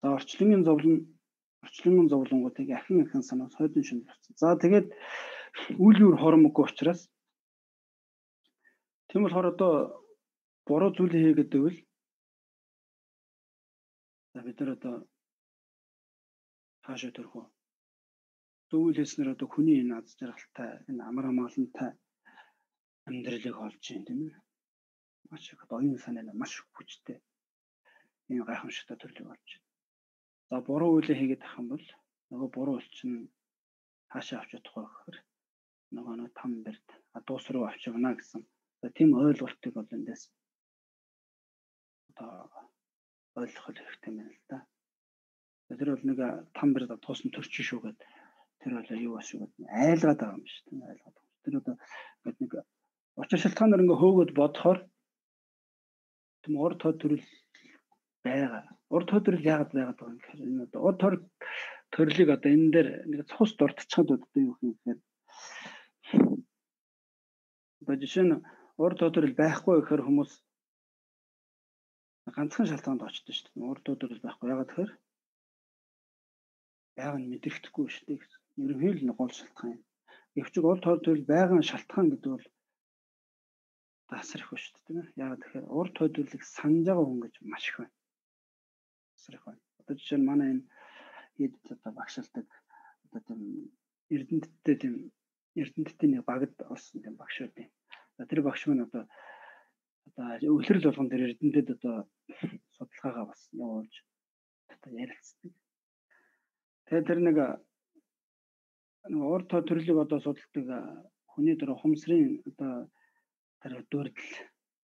За орчлонгийн зовлон, орчлонгийн зовлонгуудыг ахин ахин санаа сойдон шинэ болсон. За тэгээд үйл үр хуурмаггүй учраас тийм болохоор одоо буруу зүйл хийгээд байвал за бид нар одоо хаашаа төрөх вэ? Зөв үйл хийснээр одоо хүний энэ аз жаргалтай, энэ амар амгалантай амьдралыг олж юм тийм ээ. Маш их оюун санаа нь маш хүчтэй ийм гайхамшигтай төрлийг олж байна. За буруу үйлээ хийгээд ах юм бол нөгөө буруу үйл чинь хаашаа авч чадах вэ гэхээр нөгөө нэг там бэрд адуус руу авч явна гэсэн. За тийм ойлголтыг бол эндээс одоо ойлгох хэрэгтэй юм байна л да. Тэр бол нэг там бэрд адуус нь төрчин шүү гэд тэр бол юу бас шүү гэд айлгаад байгаа юм биш тийм айлгаад байгаа. Тэр одоо ингээд нэг учир шалтгаанаар ингээ хөөгөөд бодохоор тийм урд хойд төрөл байгаа. Урд хойд төрөл яагаад байгаад байгаа юм гэхээр энэ одоо урд хойд төрлийг одоо энэ дээр нэг цус дурдчихад одоо юу юм гэхээр одоо жишээ нь урд хойд төрөл байхгүй гэхээр хүмүүс ганцхан шалтгаанд очдог шүү дээ. Урд хойд төрөл байхгүй. Яагаад гэхээр байга нь мэдрэхдэггүй шүү дээ гэсэн. Ерөнхийдөө л гол шалтгаан юм. Гэвч урд хойд төрөл байгаа шалтгаан гэдэг бол асар их шүү дээ, тийм ээ. Яагаад гэхээр урд хойд төрлийг санаж байгаа хүн гэж маш их байна. Асар их байна. Одоо жишээ нь манай энэ хэд одоо багшилдаг одоо тийм эрдэмтдтэй тийм эрдэмтдийн нэг багад орсон тийм багш байдیں۔ Тэр багш маань одоо өлөрл болгон тэр эрдэмтэд одоо судалгаагаа бас явуулж одоо ярилцдаг. Тэгээд тэр нэг урд хойд төрлийг одоо судалдаг хүний тэр ухамсарын одоо тэр дурдл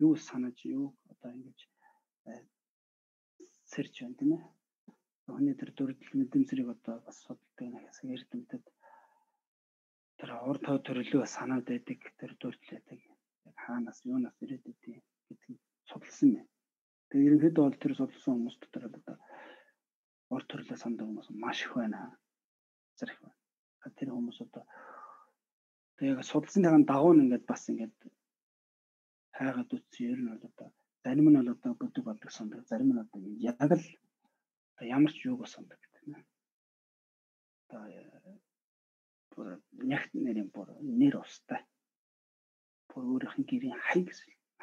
юу санаж юу одоо ингэж сэрж байна тийм ээ. Хүний тэр дурдл мэдрэмжийг одоо бас судалдаг нэг хэсэг эрдэмтэд тэр урд хойд төрлөө санаад байдаг тэр дурдл байдаг. Яг хаанаас юунаас ирээд байдгийг гэдгийг судалсан юм. Тэгээ ерөнхийдөө бол тэр судалсан хүмүүс дотор одоо урд төрлөө санадаг хүмүүс маш их байна. Зэрэг байна. Тэр хүмүүс одоо тэгээ судалсныхаа дагуу нь ингээд бас ингээд хайгаад үтсэн. Ер нь бол одоо зарим нь бол одоо бүдэг болдог сандаг, зарим нь одоо яг л одоо ямар ч юуг сандаг гэдэг юм. Одоо бүр нягт нэрийн бүр нэр устай. Бүр өөрийнх нь гэрийн хаяг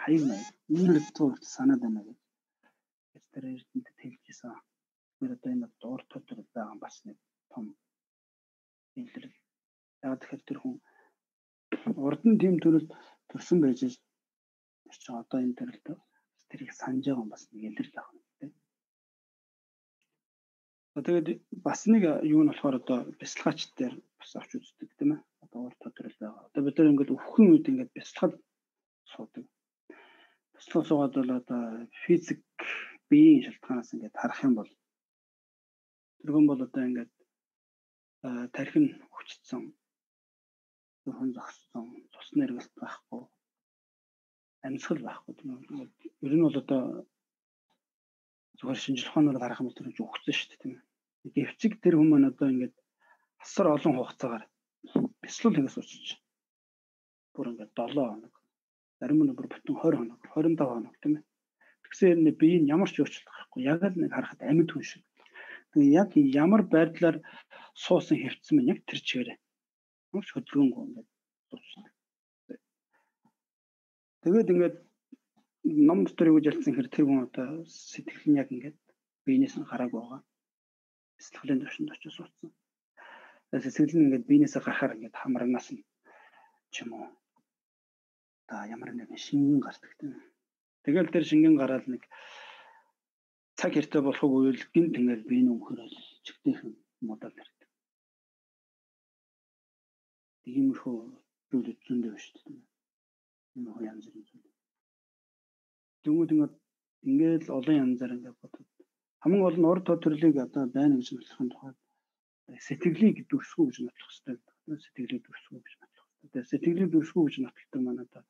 хаяг маяг нэр төвт санаад байна гэж тэр эрдэмтэд хэлж исэн. Тэр одоо энэ урд төрөл байгаа бас нэг том илрэл. Яг тэгэхээр тэр хүн урд нь тийм төрөл төрсөн байж тэр чинь одоо энэ төрөлд тэрийг санаж байгаа бас нэг илрэл байх юм тийм. Тэгээд бас нэг юу нь болохоор одоо бясалгаач дээр бас авч үздэг тийм ээ. Одоо урд төрөл байгаа. Одоо бид нар ингээд өвхөн үед ингээд бясалгал суудаг. Бясалгал суугаад бол одоо физик биеийн шалтгаанаас ингээд харах юм бол тэргүүн бол одоо ингээд тархин хүчсэн, хүн зогссон, цусны эргэлт байхгүй. Амьсгал байхгүй тийм ээ. Ер нь бол одоо зүгээр шинжлэх ухаанаар харах юм бол тэр чинь үхсэн шүү дээ тийм ээ. Гэвчиг тэр хүмүүс маань одоо ингээд асар олон хугацаагаар бяцлал хийгээс уучиж. Бүр ингээд 7 хоног. Зарим нь бүр бүтэн 20 хоног, 25 хоног тийм ээ. Тэгсэн юм бие нь ямар ч өөрчлөлт гарахгүй. Яг л нэг харахад амьд хүн шиг. Тэгээ яг ямар байдлаар суусан хэвцсэн мэн яг тэр чигээрээ. Ямар ч хөдөлгөөнгүй ингээд суучихсан. Тэгээд ингээд ном дотор юу гэж ялцсан хэрэг тэр хүн одоо сэтгэл нь яг ингээд биенээс нь гараагүй байгаа. Бяцлаглалын төвшөнд очиж суудсан. Сэтгэл нь ингээд биенээсээ гарахаар ингээд хамрагнаас нь ч юм уу одоо ямар нэгэн шингэн гардаг тийм. Тэгэл тэр шингэн гараад нэг цаг хэртэй болохгүй үйл гинт ингээд биений өмхөрөл чигтээхэн модал ирдэг. Иймэрхүү зүйлүүд зөндөө байна шүү дээ. Иймэрхүү янз бүрийн зүйл. Тэнгүүд ингээд олон янзаар ингээд бодод. Хамгийн гол нь урд төрлийг одоо байна гэж нотлохын тухайд сэтгэлийг дүрсгүү гэж нотлох хэрэгтэй. Сэтгэлийг дүрсгүү гэж нотлох хэрэгтэй. Тэгээ сэтгэлийг дүрсгүү гэж нотолдог маань одоо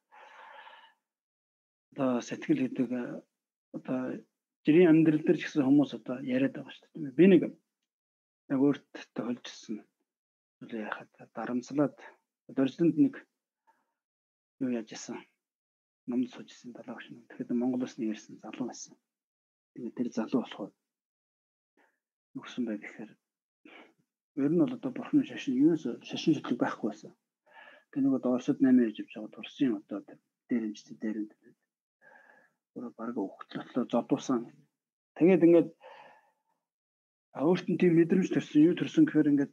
сэтгэл гэдэг одоо жирийн амьдрал дээр ч гэсэн хүмүүс одоо яриад байгаа шүү дээ. Би нэг яг өөрт тохиолдсон зүйл яхад дарамслаад доржлонд нэг юу яаж исэн номд сууж исэн далаа багш. Тэгэхээр Монголоос нэг ирсэн залуу байсан. Тэгээд тэр залуу болохоор юу гэсэн бэ гэхээр ер нь бол одоо бурхны шашин юус шашин шүтлэг байхгүй байсан. Тэгээ нөгөө Оросд 8 явж байгаа Орсын одоо дээрэмжтэй дээрэмд өөрөө баг өгтлөө зодуусан. Тэгээд ингээд өөрт нь тийм мэдрэмж төрсөн, юу төрсөн гэхээр ингээд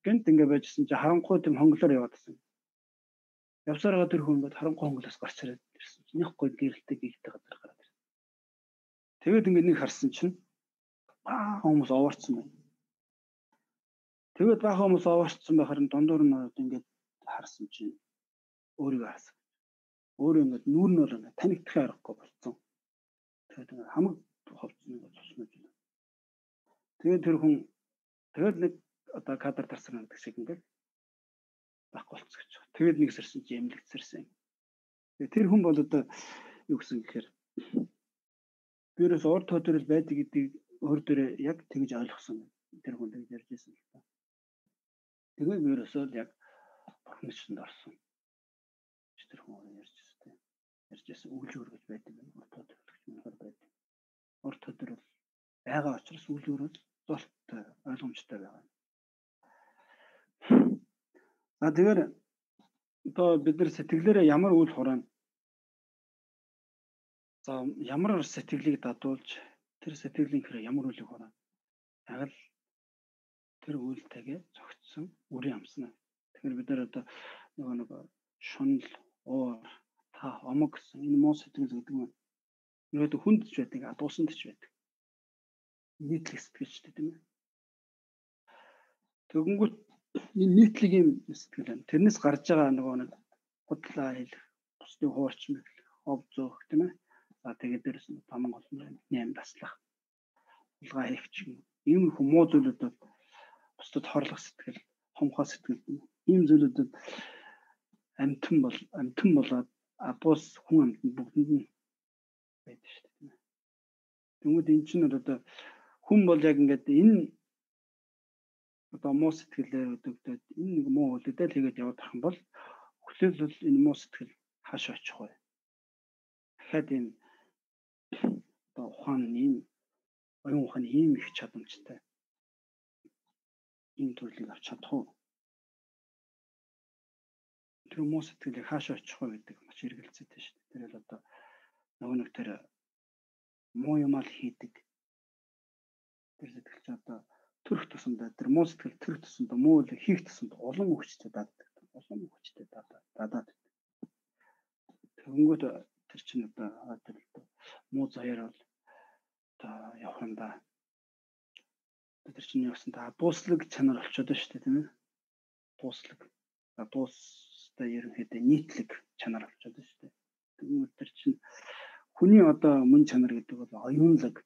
гэнт ингээд байжсэн чи харанхуй тийм хонглоор яваад байсан. Явсаар байгаа тэр хүн ингээд харанхуй хонглоос гарч ирээд ирсэн чинь нэг гой гэрэлтэй гихтэй газар гараад ирсэн. Тэгээд ингээд нэг харсан чинь баахан хүмүүс овоорцсон байна. Тэгээд баахан хүмүүс овоорцсон байхаар нь дундуур нь ингээд харсан чинь өөрийгөө харсан. Өөрөө ингээд нүүр нь бол ингээд танигдахын аргагүй болцсон. Тэгээд ингээд хамаг ховцсон ингээд цуснаж байна. Тэгээд тэр хүн тэгээд нэг одоо кадр дарсан гэдэг шиг ингээд байхгүй болцсон гэж байгаа. Тэгээд нэг сэрсэн чи эмнэлэгдсэрсэн. Тэгээд тэр хүн бол одоо юу гэсэн гэхээр би ерөөс урд төдөрөл байдаг гэдгийг өөр дөрөө яг тэгж ойлгосон. Тэр хүн тэгж ярьж байсан л та. Тэгээд би ерөөсөө яг бурхны шинд орсон. Тэр хүн өөрөө ярьж байсан тийм. Ярьж байсан үйл үр гэж байдаг юм. Урд төдөрөл гэж үнэхээр байдаг. Урд төдөрөл байгаа учраас үйл үр бол золттой ойлгомжтой байгаа. За тэгэхээр одоо бид нар сэтгэлээрээ ямар үйл хураана? За ямар сэтгэлийг дадуулж тэр сэтгэлийн хэрэг ямар үйлийг хураана? Яг л тэр үйлтэйгээ зохицсон үрийн амсна. Тэгэхээр бид нар одоо нөгөө нэг шунал, уур, та, омог гэсэн энэ муу сэтгэл гэдэг нь ерөөдөө хүнд ч байдаг, адуусанд ч байдаг. Нийтлэг сэтгэл ч тийм ээ. Тэгэнгүүт энэ нийтлэг юм сэтгэл байна. Тэрнээс гарч байгаа нөгөө нэг худлаа хэлэх, бусдыг хуурч мэглэх, хов зөөх тийм ээ. За тэгээд дээрэс нь томон гол нь амьд таслах, хулгай хийх ч юм. Иймэрхүү муу зүйлүүд бол бусдад хорлох сэтгэл, хомхоо сэтгэл ийм зүйлүүдэд амьтан болоод адуус хүн амьтанд бүгдэнд нь байдаг шүү дээ. Тэнгүүд эн чинь одоо хүн бол яг ингээд энэ одоо муу сэтгэлээр өдөгдөд энэ нэг муу үйлдэл хийгээд яваад ах юм бол өглөөл бол энэ муу сэтгэл хааш очих вэ? Дахиад энэ одоо ухаан ийм оюун ухаан ийм их чадамжтай ийм төрлийг авч чадах уу? Тэр муу сэтгэлийг хаашаа очих вэ гэдэг маш эргэлзээтэй шүү дээ. Тэр л одоо нөгөө нэг тэр муу юм ал хийдэг. Тэр сэтгэл чи одоо төрөх тусамдаа тэр муу сэтгэл төрөх тусамдаа муу үйл хийх тусамдаа улам хүчтэй даддаг. Улам хүчтэй дадаад. Тэгэнгүүт тэр чинь одоо тэр муу заяар бол одоо явах юм да. Тэр чинь явсан та дууслаг чанар болчиход байна шүү дээ, тийм ээ. Дууслаг. Дуустай ерөнхийдөө нийтлэг чанар болчиход байна шүү дээ. Тэгэнгүүт тэр чинь хүний одоо мөн чанар гэдэг бол оюунлаг,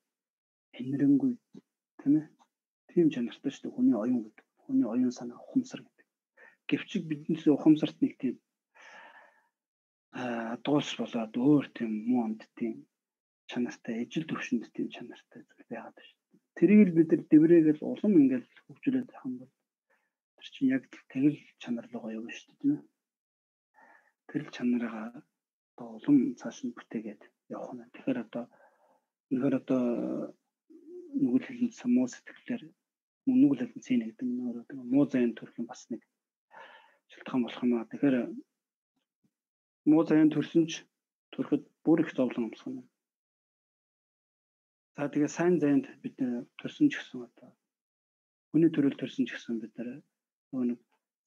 хинрэнгүй, тийм ээ. Тийм чанартай шүү дээ. Хүний оюун гэдэг. Хүний оюун санаа, ухамсар гэдэг. Гэвч биднээс ухамсарт нэг тийм Адгуус болоод өөр тийм муу амттын чанартай, ижил төвшөнд тийм чанартай зүйл байгаад байна шүү дээ. Тэрийг л бид нар дэврээгээл улам ингээл хөгжүүлээд байх юм бол тэр чинь яг тэгэл чанар руугаа явна шүү дээ, тийм ээ. Тэр л чанарыгаа одоо улам цааш нь бүтээгээд явах нь. Тэгэхээр одоо үнэхээр одоо нүгэл хилэнц муу сэтгэлээр нүгэл хилэнц гэдэг нь өөрөө муу заяан төрөх юм бас нэг шалтгаан болох юм аа. Тэгэхээр муу заяан төрсөн ч төрөхөд бүр их зовлон өмсөх юм. За тэгээ сайн заяанд бид төрсөн ч гэсэн одоо хүний төрөл төрсөн ч гэсэн бид нөгөө нэг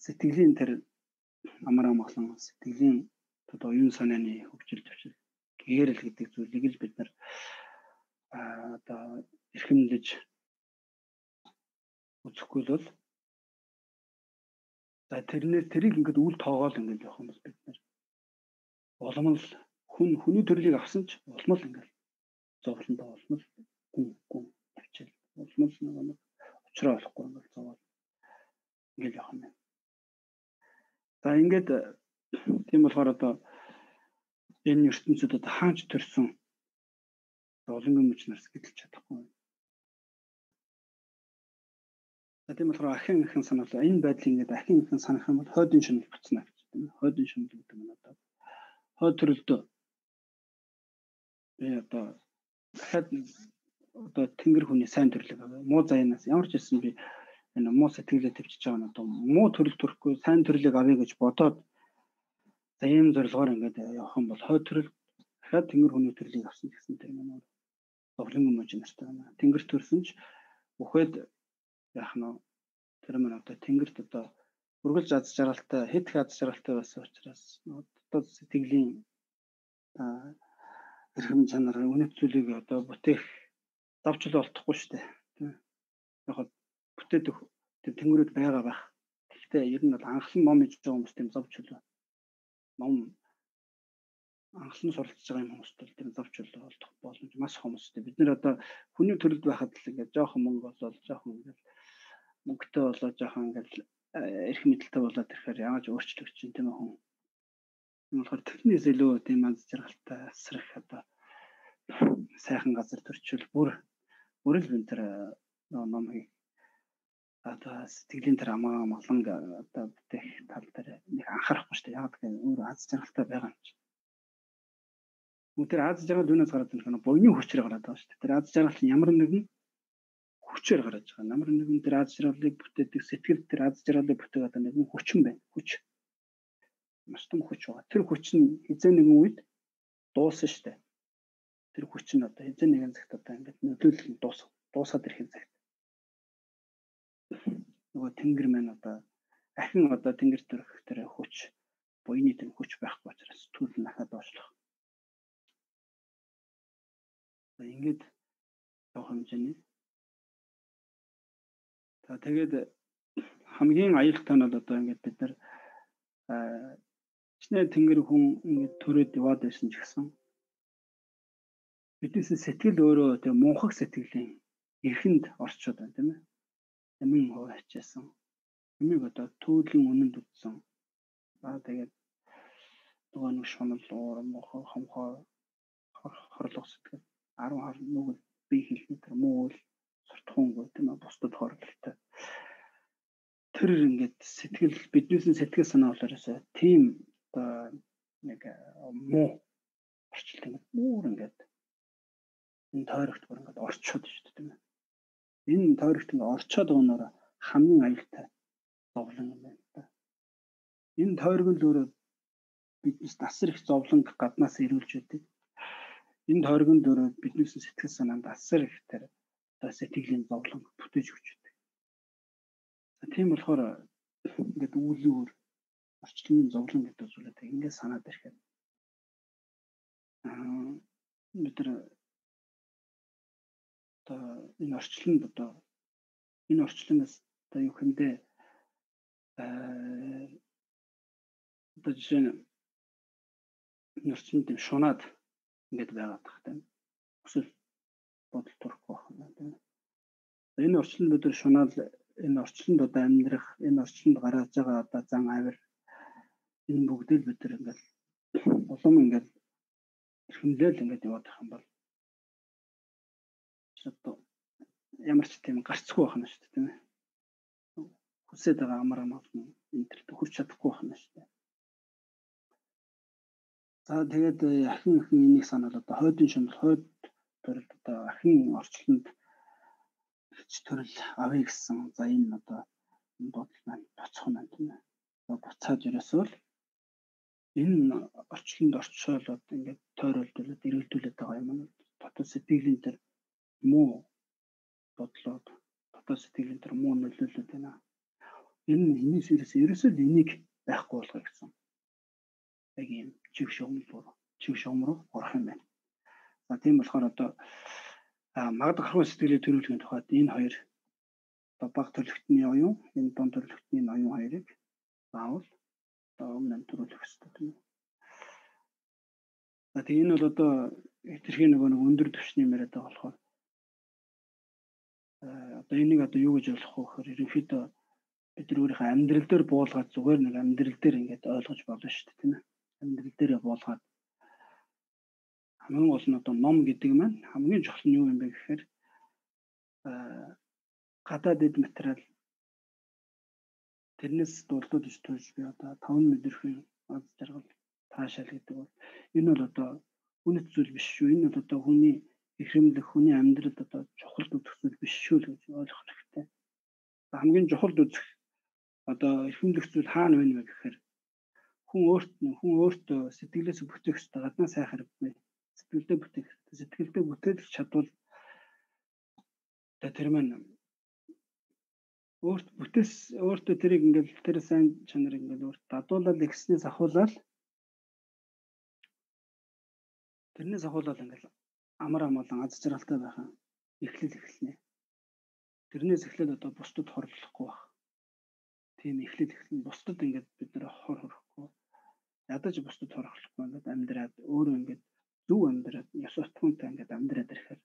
сэтгэлийн тэр амар амгалан, сэтгэлийн одоо оюун санааны хөгжил төвшил гэрэл гэдэг зүйлийг л бид нар одоо эрхэмлэж үзэхгүй л бол за тэрнээр тэрийг ингээд үл тоогоол ингээд явах юм бол бид нар улам л хүний төрлийг авсан ч улам л ингээд зовлонтой, улам л гүн гүн тавьчихал, улам л нөгөө нэг учраа болохгүй ингээд зовоол ингээд явах юм байна. За ингээд тийм болохоор одоо энэ ертөнцид одоо хаач төрсөн зовлонгийн мөч нарс гэдэлж чадахгүй. За тийм болохоор ахин ахин санаалаа. Энэ байдлыг ингээд ахин ахин санах юм бол хойдын шунал буцна гэж тийм ээ. Хойдын шунал гэдэг нь одоо хойд төрөлдөө би одоо дахиад одоо тэнгэр хүний сайн төрлийг аваа. Муу заяанаас ямар ч байсан би энэ муу сэтгэлээ төвчж байгаа нь одоо муу төрөл төрөхгүй сайн төрлийг авъя гэж бодоод за ийм зорилгоор ингээд явах юм бол хойд төрөл дахиад тэнгэр хүний төрлийг авсан гэсэн тэр маань зовлонгийн мөч нартай байна. Тэнгэр төрсөн ч үхээд яах нь тэр маань одоо тэнгэрт одоо үргэлж аз жаргалтай, хэд их аз жаргалтай байсан учраас одоо сэтгэлийн эрхэм чанар, үнэт зүйлийг одоо бүтээх давчлал олдохгүй шүү дээ. Тийм. Яг нь бүтээдэг тэнгэрүүд байгаа байх. Гэхдээ ер нь бол анхлан ном хийж байгаа хүмүүс тийм зов чөлөө. Ном анхлан суралцж байгаа юм хүмүүст бол тийм зов чөлөө олдох боломж маш хомстой. Бид нэр одоо хүний төрөлд байхад л ингээд жоохон мөнгө болоод жоохон ингээд мөнгөтэй болоод жоохон ингээд эрх мэдэлтэй болоод ирэхээр яаж өөрчлөгдөж чинь тийм хүн. Тийм болохоор тэрнээс илүү тийм аз жаргалтай асрах одоо сайхан газар төрчвөл бүр л бид тэр ном хий одоо сэтгэлийн тэр амгаа амгалан одоо бүтээх тал дээр нэг анхаарахгүй шүү дээ. Яг тэгэхээр өөр аз жаргалтай байгаа юм чинь. Тэр аз жаргал юунаас гараад ирэх вэ? Буйны хүчээр гараад байгаа шүү дээ. Тэр аз жаргал нь ямар нэгэн хүчээр гараад байгаа. Ямар нэгэн тэр аз жаргалыг бүтээдэг сэтгэл тэр аз жаргалыг бүтээдэг одоо нэгэн хүчин байна. Хүч. Маш том хүч байгаа. Тэр хүч нь хизээ нэгэн үед дуусна шүү дээ. Тэр хүч нь одоо хизээ нэгэн цагт одоо ингээд нөлөөлөл нь дуусаад ирэх цагт. Нөгөө тэнгэр маань одоо ахин одоо тэнгэр төрөх тэр хүч, буйны тэр хүч байхгүй учраас төрөл нь ахаад доошлох. Ингээд явах хэмжээний. За тэгээд хамгийн аюултай нь бол одоо ингээд бид нар чинээ тэнгэр хүн ингээд төрөөд яваад байсан ч гэсэн биднээс сэтгэл өөрөө тэг мунхаг сэтгэлийн эрхэнд орчод байна тийм ээ. Амин хувь хачаасан. Амийг одоо төөлийн үнэнд үзсэн. За тэгээд нөгөө нэг шунал, уур, мунхаг, хомхоо, хорлох сэтгэл 10 хар нүгэл бие хэлний тэр муу үйл суртахуунгүй тийм ээ бусдад хорлолтой. Тэр ингээд сэтгэл биднээс сэтгэл санаа болоороо тийм одоо нэг муу орчлт ингээд бүр ингээд энэ тойрогт бүр ингээд орчод шүү дээ тийм ээ. Энэ тойрогт ингээд орчод өгнөрөө хамгийн аюултай зовлон юм байна та. Энэ тойрог нь л өөрөө биднээс асар их зовлон гаднаас ирүүлж байдаг. Энэ тойрогонд өөрөө биднээс сэтгэл санаанд асар их тэр одоо сэтгэлийн зовлон бүтээж өгч байдаг. За тийм болохоор ингээд үлийн үр орчлонын зовлон гэдэг зүйлээ ингээд санаад ирэхэд бид нар одоо энэ орчлонд одоо энэ орчлоноос одоо юу хэмдэ одоо жишээ нь энэ орчлонд юм шунаад ингээд байгаад тах тийм өсөл бодол төрөхгүй байх юм тийм. Энэ орчлонд бид нар шунаал энэ орчлонд одоо амьдрах энэ орчлонд гаргаж байгаа одоо зан авир энэ бүгдийг бид нар ингээд Улам ингээд эрхэмлээл ингээд яваад байх юм бол одоо ямар ч тийм гарцгүй байх нь шүү дээ, тийм ээ. Хүсээд байгаа амар амгалан энэ төрт хүрч чадахгүй байх нь шүү дээ. За тэгээд ахин ахин энийг санал одоо хойдын шунал хойд төрөлд одоо ахин орчлонд төрөл авъя гэсэн. За энэ одоо энэ бодол маань буцах нь тийм ээ. Буцаад ерөөсөө л энэ орчлонд орчоол одоо ингээд тойруулдуулаад эргэлдүүлээд байгаа юм нь дотоод сэтгэлийн тэр муу бодлоод дотоод сэтгэлийн тэр муу нөлөөлөд байна. Энэ энэс ерөөсөө л энийг байхгүй болгоё гэсэн. Яг ийм чиг шугам руу орох юм байна. За тийм болохоор одоо магад гарах сэтгэлээ төрүүлэхийн тухайд энэ хоёр одоо баг төрөлхтний оюун, энэ дунд төрөлхтний оюун хоёрыг заавал одоо өмнө нь төрүүлэх ёстой тийм үү. За тийм энэ бол одоо хэтэрхий нөгөө нэг өндөр түвшний юм яриад байгаа болохоор одоо энийг одоо юу гэж ойлгох вэ гэхээр ерөнхийдөө бид нар өөрийнхөө амьдрал дээр буулгаад зүгээр нэг амьдрал дээр ингээд ойлгож болно шүү дээ тийм ээ. Амьдрал дээрээ буулгаад хамгийн гол нь одоо ном гэдэг маань хамгийн чухал нь юу юм бэ гэхээр гадаад эд материал тэрнээс дулдууд иш төрж би одоо 5 мэдрэхийн аз жаргал таашаал гэдэг бол энэ бол одоо үнэт зүйл биш шүү. Энэ бол одоо хүний эрхэмлэх, хүний амьдралд одоо чухал үзэх зүйл биш шүү л гэж ойлгох хэрэгтэй. Хамгийн чухал үзэх одоо эрхэмлэх зүйл хаана байна вэ гэхээр хүн өөртөө сэтгэлээс бүтээх ёстой, гаднаа сайхан хэрэггүй. Сэтгэлдээ бүтээх. Сэтгэлдээ бүтээж чадвал тэр маань өөрт бүтээс өөртөө тэрийг ингээл тэр сайн чанарыг ингээл өөрт дадуулаад ихснээс ахуулаад тэрнээс ахуулаад ингээл амар амгалан аз жаргалтай байх юм. Эхлэл эхэлнэ. Тэрнээс эхлээд одоо бусдад хорлохгүй байх. Тийм эхлэл эхэлнэ. Бусдад ингээд бид нэр хор хорохгүй. Ядаж бусдад хорлохгүй ингээд амьдраад өөрөө ингээд зөв амьдраад ёс суртахуунтай ингээд амьдраад ирэхээр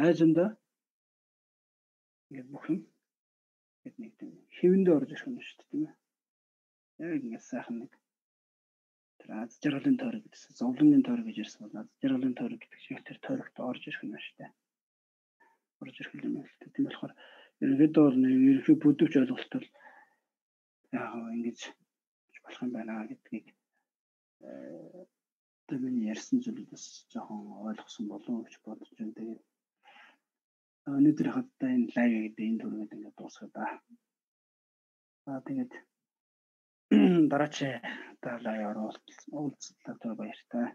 айжандаа ингээд бүх юм ингээд нэг тийм хэвэндээ орж ирэх юм шүү дээ, тийм ээ. Яг ингээд сайхан нэг тэр аз жаргалын тойрог гэсэн, зовлонгийн тойрог гэж ярьсан бол аз жаргалын тойрог гэдэг шиг тэр тойрогт орж ирэх юм шүү дээ. Орж ирэх юм л дээ. Тийм болохоор ерөнхийдөө бол ерөнхий бүдвч ойлголт бол яг ингэж болох юм байна гэдгийг одоо миний ярьсан зүйлүүдээс жоохон ойлгосон болов уу гэж бодож байна. Тэгээд өнөөдөр хадаа энэ лайв гэдэг энэ түргээд ингээд дуусгая да. За тэгээд дараачийн одоо лайв уулзлаа, баяртай.